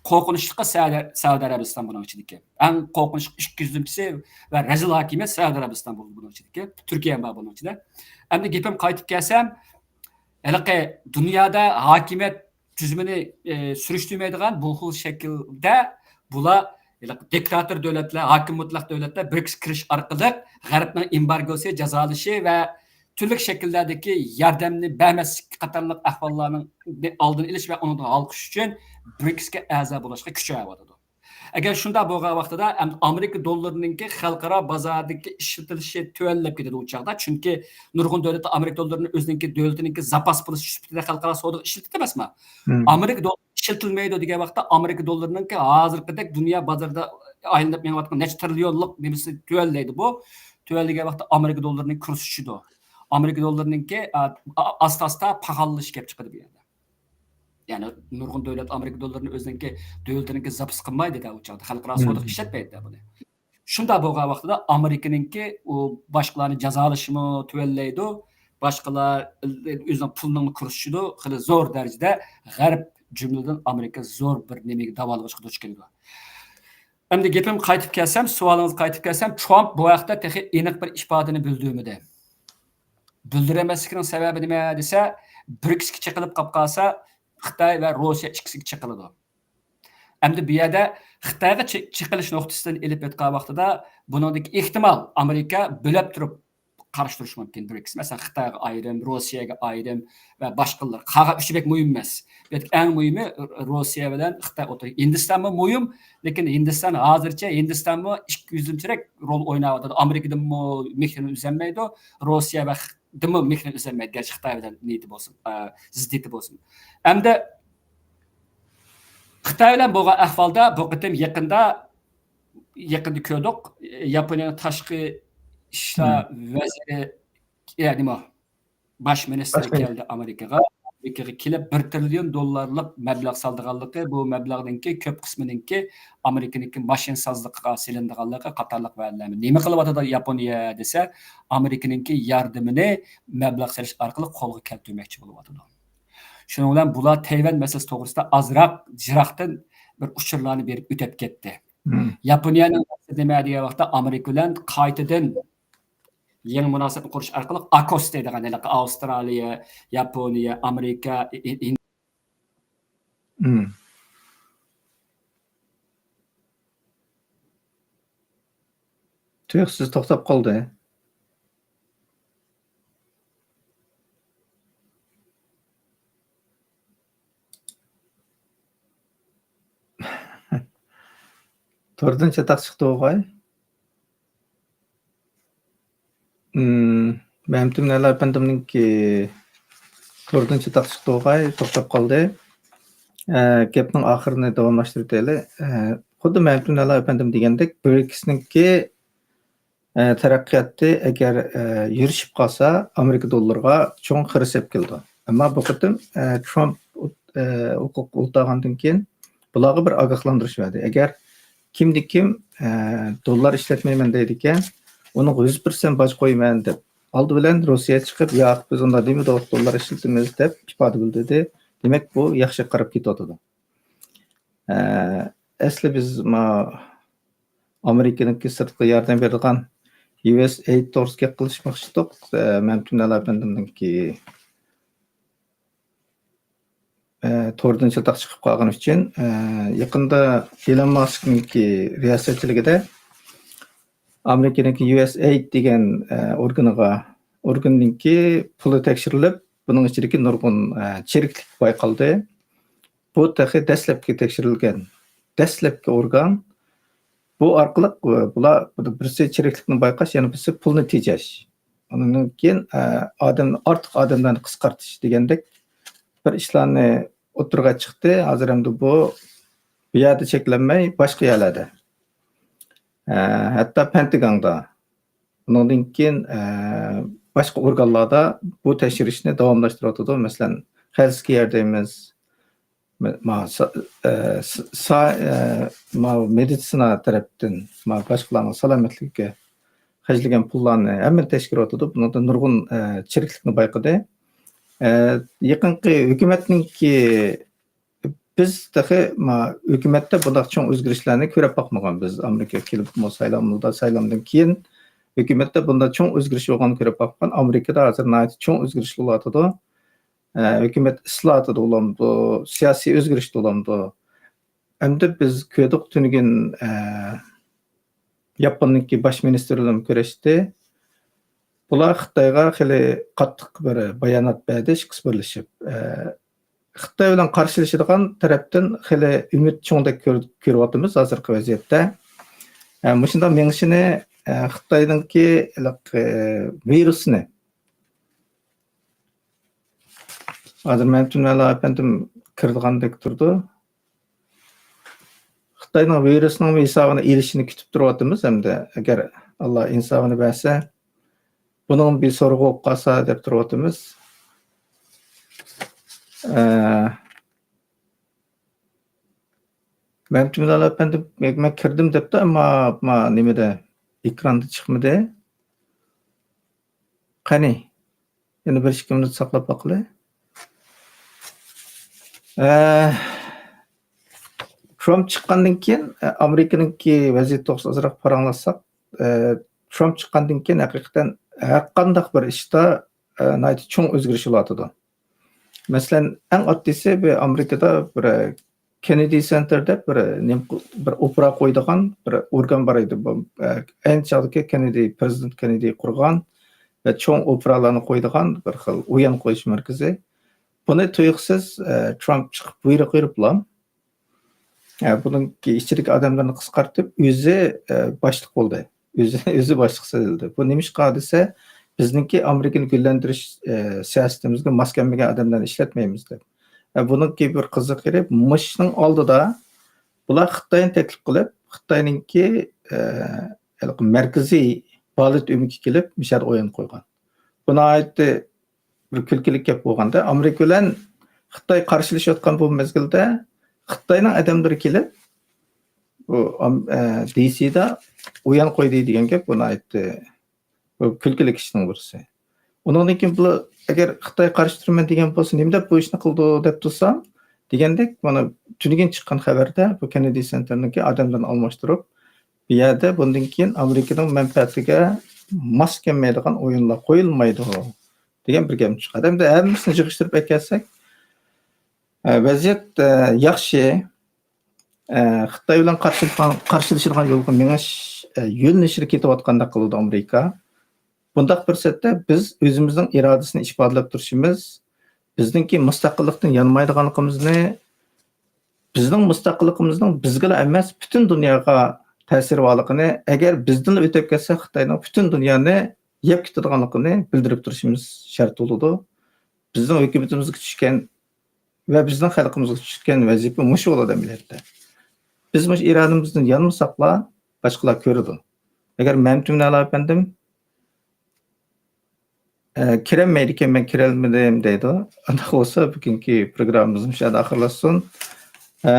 قورقۇنچلۇقى سەئۇدى، سەئۇدى ئەرەبىستان بۇنىڭ ئىچىدىكى. ئەڭ قورقۇنچلۇق ئىككى يۈزىنچىسى ۋە رەزىل ھاكىمىيەت سەئۇدى ئەرەبىستان بولدى بۇنىڭ ئىچىدىكى. تۈركىيە ھەم بار بۇنىڭ ئىچىدە. ئەمدى گېپىم قايتىپ كەلسەم، ھېلىقى دۇنيادا ھاكىمىيەت تۈزۈمىنى، ئى، سۈرۈشتۈرمەيدىغان بۇ خىل شەكىلدە بۇلار ھېلىقى دىكتاتور دۆلەتلەر، ھاكىم مۇتلەق دۆلەتلەر برىكسكە كىرىش ئارقىلىق غەربنىڭ ئېمبارگوسى، جازالىشى ۋە تۈرلۈك شەكىللەردىكى ياردەمنى بەرمەسلىك قاتارلىق ئەھۋاللارنىڭ ئالدىنى ئېلىش ۋە ئۇنىڭدىن ھالقىش ئۈچۈن برىكسكە ئەزا بولۇشقا كۈچەۋاتىدۇ. ئەگەر شۇنداق بولغان ۋاقتىدا، ئەمدى ئامېرىكا دوللىرىنىڭكى خەلقئارا بازاردىكى ئىشلىتىلىشى تۆۋەنلەپ كېتىدۇ ئۇ چاغدا. چۈنكى نۇرغۇن دۆلەتلەر ئامېرىكا دوللىرىنى ئۆزىنىڭكى دۆلىتىنىڭكى زاپاس پۇلى سۈپىتىدە خەلقئارا سودىغا ئىشلىتىدۇ ئەمەسمۇ؟ مم. ئامېرىكا دوللىرى ئىشلىتىلمەيدۇ دېگەن ۋاقىتتا، ئامېرىكا دوللىرىنىڭكى ھازىرقىدەك دۇنيا بازىرىدا ئايلىنىپ مېڭىۋاتقان نەچچە تىرىليونلۇق نېمىسى تۆۋەنلەيدۇ بۇ. تۆۋەنلىگەن ۋاقىتتا ئامېرىكا دوللىرىنىڭ كۇرسى چۈشىدۇ. ئامېرىكا دوللىرىنىڭكى، ئا، ئا، ئاستا-ئاستا پاخاللىشىش كېلىپ چىقىدۇ بۇ يەردە. يەنى نۇرغۇن دۆلەت ئامېرىكا دوللىرىنى ئۆزىنىڭكى دۆلىتىنىڭكى زاپىسى قىلمايدۇ-دە ئۇ چاغدا. خەلقئارا سودىغا ئىشلەتمەيدۇ-دە بۇنى. شۇنداق بولغان ۋاقتىدا ئامېرىكىنىڭكى ئۇ باشقىلارنى جازالىشىمۇ تۆۋەنلەيدۇ، باشقىلار ئۆزىنىڭ پۇلىنىڭ كۇرسى چۈشىدۇ، خېلى زور دەرىجىدە غەرب، جۈملىدىن ئامېرىكا زور بىر نېمىگە، داۋالغۇشقا دۇچ كېلىدۇ. ئەمدى گېپىمگە قايتىپ كەلسەم، سوئالىڭىزغا قايتىپ كەلسەم، ترامپ بۇ ھەقتە تېخى ئېنىق بىر ئىپادىنى بىلدۈرمىدى. بىلدۈرەلمەسلىكىنىڭ سەۋەبى نېمە دېسە، برىكسكە چېقىلىپ قاپ قالسا، خىتاي ۋە روسىيە ئىككىسىگە چېقىلىدۇ. ئەمدى بۇ يەردە خىتايغا چې-، چېقىلىش نۇقتىسىدىن ئېلىپ ئېيتقان ۋاقتىدا، بۇنىڭدىكى ئېھتىمال ئامېرىكا بۆلەپ تۇرۇپ قارشى تۇرۇشى مۇمكىن برىكس. مەسىلەن، خىتايغا ئايرىم، روسىيەگە ئايرىم ۋە باشقىلار. قالغان ئۈچى بەك مۇھىم ئەمەس. بۇ يەردىكى ئەڭ مۇھىمى روسىيە بىلەن خىتاي ئوتتۇرا. ھىندىستانمۇ مۇھىم، لېكىن ھىندىستان ھازىرچە، ھىندىستانمۇ ئىككى يۈزلىمچىرەك رول ئويناۋاتىدۇ. ئامېرىكىدىنمۇ مېھرىنى ئۈزەلمەيدۇ، روسىيە ۋە خ-، دىنمۇ مېھرىنى ئۈزەلمەيدۇ، گەرچە خىتاي بىلەن نىيىتى بولسۇن، ئە، زىددىيىتى بولسۇن. ئەمدى خىتاي بىلەن بولغان ئەھۋالدا بۇ قېتىم يېقىندا، يېقىندا كۆردۇق، ياپونىيەنىڭ تاشقى ئىشلار ۋەزىرى، يە، نېمە، باش مىنىستىرى كەلدى ئامېرىكىغا. ئامېرىكىغا كېلىپ، بىر تىرىليون دوللارلىق مەبلەغ سالىدىغانلىقى، بۇ مەبلەغنىڭكى كۆپ قىسمىنىڭكى ئامېرىكىنىڭكى ماشىنىسازلىقىغا سېلىنىدىغانلىقى قاتارلىق ۋەدىلەرنى. نېمە قىلىۋاتىدۇ ياپونىيە دېسە، ئامېرىكىنىڭكى ياردىمىنى مەبلەغ سېلىش ئارقىلىق قولغا كەلتۈرمەكچى بولۇۋاتىدۇ. شۇنىڭ بىلەن بۇلار تەيۋەن مەسىلىسى توغرىسىدا ئازراق يىراقتىن بىر ئۇچۇرلارنى بېرىپ ئۆتەپ كەتتى. ياپونىيەنىڭ مەقسىتى نېمە دېگەن ۋاقىتتا، ئامېرىكا بىلەن قايتىدىن يېڭى مۇناسىۋەتنى قۇرۇش ئارقىلىق ئاكوس دەيدىغان ھېلىقى ئاۋسترالىيە، ياپونىيە، ئامېرىكا، ئى-، ئى-، ئى-، مم. تۇيۇقسىز توختاپ قالدى. توردىن چاتاق چىقتى ئوغاي. مم، مەمتىمىن ئەلا ئەپەندىمنىڭكى توردىن چاتاق چىقتى ئوغاي، توختاپ قالدى. ئە، گەپنىڭ ئاخىرىنى داۋاملاشتۇرۇۋېتەيلى. ئە، خۇددى مەمتىمىن ئەلا ئەپەندىم دېگەندەك، برىكسنىڭكى، ئە، تەرەققىياتى ئەگەر، ئە، يۈرۈشۈپ قالسا، ئامېرىكا دوللىرىغا چوڭ خىرىس ئېلىپ كېلىدۇ. ئەمما بۇ قېتىم، ئە، ترامپ، ئە، ھوقۇق ئولتۇرغاندىن كېيىن بۇلارغا بىر ئاگاھلاندۇرۇش بەردى. ئەگەر كىمدە كىم، ئە، دوللار ئىشلەتمەيمەن دەيدىكەن، ئۇنىڭغا يۈز پىرسەنت باج قويىمەن دەپ، ئالدى بىلەن روسىيە چىقىپ، ياق، بىز ئۇنداق دېمىدۇق، دوللار ئىشلىتىمىز دەپ ئىپادە بىلدۈردى. دېمەك، بۇ ياخشى قاراپ كېتىۋاتىدۇ. ئە، ئەسلى بىز ما-، ئامېرىكىنىڭكى سىرتقا ياردەم بېرىدىغان يۇ ئېس ئېيد توغرىسىدا گەپ قىلىشماقچىدۇق. ئە، مەمتىمىن ئەلا ئەپەندىمنىڭكى، ئە، توردىن چاتاق چىقىپ قالغىنى ئۈچۈن، ئە، يېقىندا ئېلون ماسكنىڭكى رىياسەتچىلىكىدە ئامېرىكىنىڭكى يۇ ئېس ئېيد دېگەن، ئە، ئورگىنىغا، ئورگىنىنىڭكى پۇلى تەكشۈرۈلۈپ، بۇنىڭ ئىچىدىكى نۇرغۇن، ئە، چىرىكلىك بايقالدى. بۇ تېخى دەسلەپكى تەكشۈرۈلگەن، دەسلەپكى ئورگان. بۇ ئارقىلىق، ئە، بۇلار بىرسى چىرىكلىكنى بايقاش، يەنە بىرسى پۇلنى تېجەش. ئۇنىڭدىن كېيىن، ئە، ئادەم، ئارتۇق ئادەملەرنى قىسقارتىش دېگەندەك بىر ئىشلارنى ئوتتۇرىغا چىقتى. ھازىر ئەمدى بۇ، بۇ يەردە چەكلەنمەي، باشقا يەرلەردە، ئە، ھەتتا پەنتىگاندا، ئۇنىڭدىن كېيىن، ئە، باشقا ئورگانلاردا بۇ تەكشۈرۈشنى داۋاملاشتۇرۇۋاتىدۇ. مەسىلەن، خەلسكېيەر دەيمىز، ما-، سا-، ئە، س-، سا-، ئە، ما-، مېدىتسىنا تەرەپتىن، ما-، باشقىلارنىڭ سالامەتلىكىگە خەجلىگەن پۇللارنى ھەممىنى تەكشۈرۈۋاتىدۇ. بۇنىڭدا نۇرغۇن، ئە، چىرىكلىكنى بايقىدى. ئە، يېقىنقى ھۆكۈمەتنىڭكى، بىز تېخى، ما-، ھۆكۈمەتتە بۇنداق چوڭ ئۆزگىرىشلەرنى كۆرۈپ باقمىغان. بىز ئامېرىكىغا كېلىپمۇ سايلامدا، سايلامدىن كېيىن ھۆكۈمەتتە بۇنداق چوڭ ئۆزگىرىش بولغاننى كۆرۈپ باقمىغان. ئامېرىكىدا ھازىر ناھايىتى چوڭ ئۆزگىرىش بولۇۋاتىدۇ. ئە، ھۆكۈمەت ئىسلاھاتىدا بولامدۇ، سىياسىي ئۆزگىرىشتە بولامدۇ؟ ئەمدى بىز كۆردۇق، تۈنۈگۈن، ئە، ياپوننىڭكى باش مىنىستىرى بىلەن كۆرۈشتى. بۇلار خىتايغا خېلى قاتتىق بىر بايانات بەردى، ئىككىسى بىرلىشىپ. ئە، خىتاي بىلەن قارشىلىشىدىغان تەرەپتىن خېلى ئۈمىد چوڭدەك كۆر-، كۆرۈۋاتىمىز ھازىرقى ۋەزىيەتتە. ئە، مۇشۇنداق مېڭىشىنى، ئە، خىتاينىڭكى ھېلىقى، ئە، ۋىرۇسنى، ھازىر مەمتىمىن ئەلا ئەپەندىم كىرىدىغاندەك تۇرىدۇ. خىتاينىڭ ۋىرۇسنىڭ ھېسابىنى ئېلىشىنى كۈتۈپ تۇرۇۋاتىمىز ھەمدە ئەگەر ئاللا ئىنسابىنى بەرسە، بۇنىڭ بىر سورىقى بولۇپ قالسا دەپ تۇرۇۋاتىمىز. ئە، مەمتىمىن ئەلا ئەپەندىم، مەن كىردىم دەپتۇ، ئەمما، ئەمما نېمىدە، ئېكراندا چىقمىدى. قېنى، يەنە بىر ئىككى مىنۇت ساقلاپ باقىلى. ئە، ترامپ چىققاندىن كېيىن، ئە، ئامېرىكىنىڭكى ۋەزىيىتى توغرىسىدا ئازراق پاراڭلاشساق، ئە، ترامپ چىققاندىن كېيىن ھەقىقەتەن ھەرقانداق بىر ئىشتا، ئە، ناھايىتى چوڭ ئۆزگىرىش بولۇۋاتىدۇ. مەسىلەن، ئەڭ ئاددىيسى بىر ئامېرىكىدا بىر، ئە، كېننېدى سېنتېر دەپ بىر، ئە، نېمە، بىر ئوپېرا قويىدىغان بىر ئورگان بار ئىدى. بۇ، ئە، ئەينى چاغدىكى كېننېدى، پىرېزىدېنت كېننېدى قۇرغان ۋە چوڭ ئوپېرالارنى قويىدىغان بىر خىل ئويۇن قويۇش مەركىزى. بۇنى تۇيۇقسىز، ئە، ترامپ چىقىپ بۇيرۇق بېرىپلا، ئە، بۇنىڭ ئىچىدىكى ئادەملەرنى قىسقارتىپ، ئۆزى، ئە، باشلىق بولدى. ئۆزى، ئۆزى باشلىق سېلىندى. بۇ نېمىشقا دېسە، بىزنىڭكى ئامېرىكىنى گۈللەندۈرۈش، ئە، سىياسىتىمىزگە ماس كەلمىگەن ئادەملەرنى ئىشلەتمەيمىز دەپ. ئە، بۇنىڭكى بىر قىزىق يېرى، مۇشۇنىڭ ئالدىدا بۇلار خىتاينى تەكلىپ قىلىپ، خىتاينىڭكى، ئە، ھېلىقى مەركىزىي بالېت ئۆمىكى كېلىپ، مۇشۇ يەردە ئويۇن قويغان. بۇ ناھايىتى بىر كۈلكىلىك گەپ بولغاندا، ئامېرىكا بىلەن خىتاي قارشىلىشىۋاتقان بۇ مەزگىلدە خىتاينىڭ ئادەملىرى كېلىپ، بۇ ئام-، ئە، دى سىدا ئويۇن قويدى دېگەن گەپ، بۇ ناھايىتى بۇ كۈلكىلىك ئىشنىڭ بىرسى. ئۇنىڭدىن كېيىن بۇلار ئەگەر خىتاي قارشى تۇرىمەن دېگەن بولسا، نېمە دەپ بۇ ئىشنى قىلىدۇ دەپ تۇرسام، دېگەندەك، مانا تۈنۈگۈن چىققان خەۋەردە بۇ كېننېدى سېنتېرنىڭكى ئادەملىرىنى ئالماشتۇرۇپ، بۇ يەردە بۇندىن كېيىن ئامېرىكىنىڭ مەنپەئەتىگە ماس كەلمەيدىغان ئويۇنلار قويۇلمايدۇ دېگەن بىر گەپ چىققان. ئەمدى ھەممىسىنى يىغىشتۇرۇپ ئەكەلسەك، ئە، ۋەزىيەت، ئە، ياخشى. ئە، خىتاي بىلەن قارشىلىشقان، قارشىلىشىدىغان يولغا مېڭىش، ئە، يۆنىلىشىگە كېتىۋاتقاندەك قىلىدۇ ئامېرىكا. بۇنداق پۇرسەتتە بىز ئۆزىمىزنىڭ ئىرادىسىنى ئىپادىلەپ تۇرۇشىمىز، بىزنىڭكى مۇستەقىللىقتىن يانمايدىغانلىقىمىزنى، بىزنىڭ مۇستەقىللىقىمىزنىڭ بىزگىلا ئەمەس، پۈتۈن دۇنياغا تەسىرى بارلىقىنى، ئەگەر بىزدىنلا ئۆتۈپ كەتسە، خىتاينىڭ پۈتۈن دۇنيانى يەپ كېتىدىغانلىقىنى بىلدۈرۈپ تۇرۇشىمىز شەرت بولىدۇ. بىزنىڭ ھۆكۈمىتىمىزگە چۈشكەن ۋە بىزنىڭ خەلقىمىزغا چۈشكەن ۋەزىپە مۇشۇ بولىدۇ ئەمەلىيەتتە. بىز مۇشۇ ئىرادىمىزدىن يانمىساقلا، باشقىلار كۆرىدۇ. ئەگەر مەمتىمىن ئەلا ئەپەندىم، ئە، كىرەلمەيدىكەن، مەن كىرەلمىدىم دەيدۇ. ئۇنداق بولسا، بۈگۈنكى پروگراممىمىز مۇشۇ يەردە ئاخىرلاشسۇن. ئە،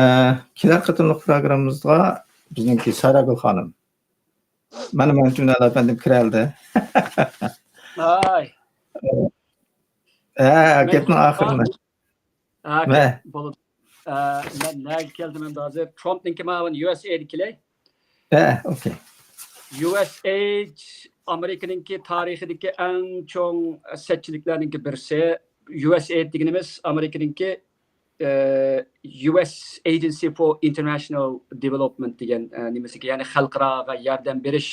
كېلەر قېتىملىق پروگراممىمىزغا بىزنىڭكى ساراگۈل خانىم. مانا مەمتىمىن ئەلا ئەپەندىم كىرەلدى. ھاي. ھە، مەن گەپنىڭ ئاخىرىنى. ھە، مە. بولىدۇ. ئە، مەن نەگە كەلدىم ئەمدى ھازىر؟ ترامپنىڭكى ماۋۇ يۇ ئېس ئېي دە كېلەي. ھە، ئوكەي. يۇ ئېس ئېي ئامېرىكىنىڭكى تارىخىدىكى ئەڭ چوڭ سەتچىلىكلەرنىڭكى بىرسى. يۇ ئېس ئېي دېگىنىمىز ئامېرىكىنىڭكى، ئە، يۇ ئېس Agency for International Development دېگەن، ئە، نېمىسىگە، يەنى خەلقئاراغا ياردەم بېرىش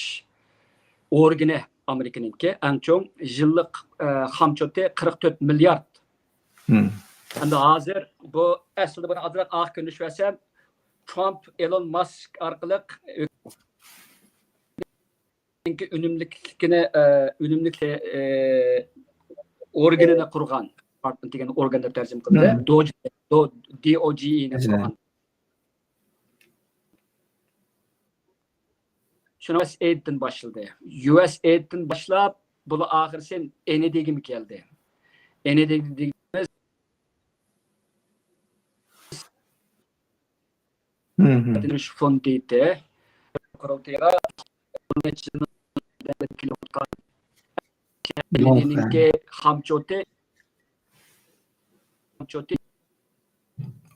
ئورگىنى ئامېرىكىنىڭكى ئەڭ چوڭ يىللىق، ئە، خامچوتى قىرىق تۆت مىليارد. مم. ئەمدى ھازىر بۇ ئەسلىدە بۇنى ئازراق ئاق كۆرۈنۈش بەرسەم، ترامپ، ئېلون ماسك ئارقىلىق ئۈنۈملۈكلۈكىنى، ئە، ئۈنۈملۈك، ئە، ئورگىنىنى قۇرغان، دېپارتمېنت دېگەن ئورگان دەپ تەرجىمە قىلدى. مم. دوجى، دو-، دى ئو جى ئېينى قۇرغان. شۇنىڭ يۇ ئېس ئېيدتىن باشلىدى. يۇ ئېس ئېيدتىن باشلاپ، بۇلا ئاخىر سەن ئېنى دېگىمۇ كەلدى. ئېنى دېگىمىز ھىم، ھىم. فوندىتى قۇرۇلتىيىغا نەچچە يىلدىن بېرى كېلىۋاتقان ئېنىنىڭكى خامچوتى، خامچوتى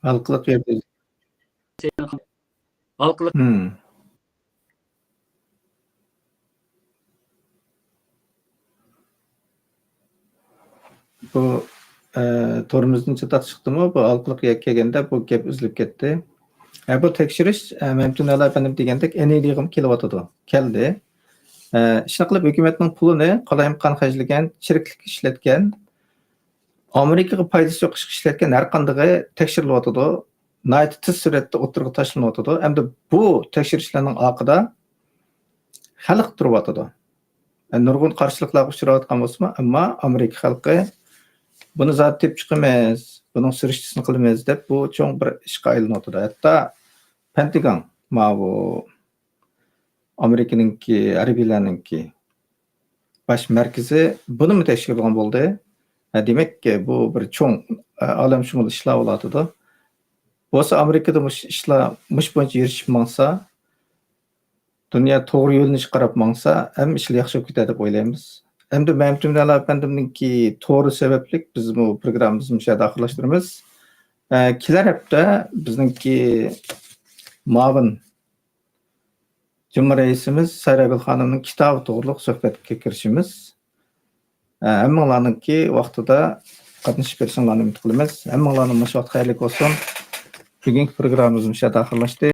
ھالقىلىق يەردە. ھالقىلىق ھىم. بۇ ئە، تورىمىزدىن چاتاق چىقتىمۇ؟ بۇ ھالقىلىق يەرگە كەلگەندە بۇ گەپ ئۈزۈلۈپ كەتتى. ئە، بۇ تەكشۈرۈش ئە، مەمتىمىن ئەلا ئەپەندىم دېگەندەك ئېنى دېگىمۇ كېلىۋاتىدۇ. كەلدى. ئە، شۇنداق قىلىپ ھۆكۈمەتنىڭ پۇلىنى قالايمىقان خەجلىگەن، چىرىكلىك ئىشلەتكەن، ئامېرىكىغا پايدىسى يوق ئىشقا ئىشلەتكەن ھەر قاندىقى تەكشۈرۈلۈۋاتىدۇ. ناھايىتى تېز سۈرئەتتە ئوتتۇرىغا تاشلىنىۋاتىدۇ. ئەمدى بۇ تەكشۈرۈشلەرنىڭ ئارقىدا خەلق تۇرۇۋاتىدۇ. نۇرغۇن قارشىلىقلارغا ئۇچراۋاتقان بولسىمۇ، ئەمما ئامېرىكا خەلقى بۇنى زادى تېپىپ چىقىمىز، بۇنىڭ سۈرۈشتىسىنى قىلىمىز دەپ بۇ چوڭ بىر ئىشقا ئايلىنىۋاتىدۇ. ھەتتا پەنتىگان، ماۋۇ ئامېرىكىنىڭكى ھەربىيلەرنىڭكى باش مەركىزى بۇنىمۇ تەكشۈرىدىغان بولدى. ھە، دېمەك، بۇ بىر چوڭ، ئە، ئالەمشۇمۇل ئىشلار بولۇۋاتىدۇ. بولسا ئامېرىكىدا مۇشۇ ئىشلار مۇشۇ بويىچە يۈرۈشۈپ ماڭسا، دۇنيا توغرا يۆنىلىشكە قاراپ ماڭسا، ھەممە ئىشلار ياخشى بولۇپ كېتەر دەپ ئويلايمىز. ئەمدى مەمتىمىن ئەلا ئەپەندىمنىڭكى تورى سەۋەبلىك بىزمۇ پروگراممىمىزنى مۇشۇ يەردە ئاخىرلاشتۇرىمىز. ئە، كېلەر ھەپتە بىزنىڭكى مۇئاۋىن جۇمھۇر رەئىسىمىز سايراگۈل خانىمنىڭ كىتابى توغرۇلۇق سۆھبەتكە كىرىشىمىز. ئە، ھەممىڭلارنىڭكى ۋاقتىدا قاتنىشىپ بېرىشىڭلارنى ئۈمىد قىلىمىز. ھەممىڭلارنىڭ مۇشۇ ۋاقتى خەيرلىك بولسۇن. بۈگۈنكى پروگراممىمىز مۇشۇ يەردە ئاخىرلاشتى.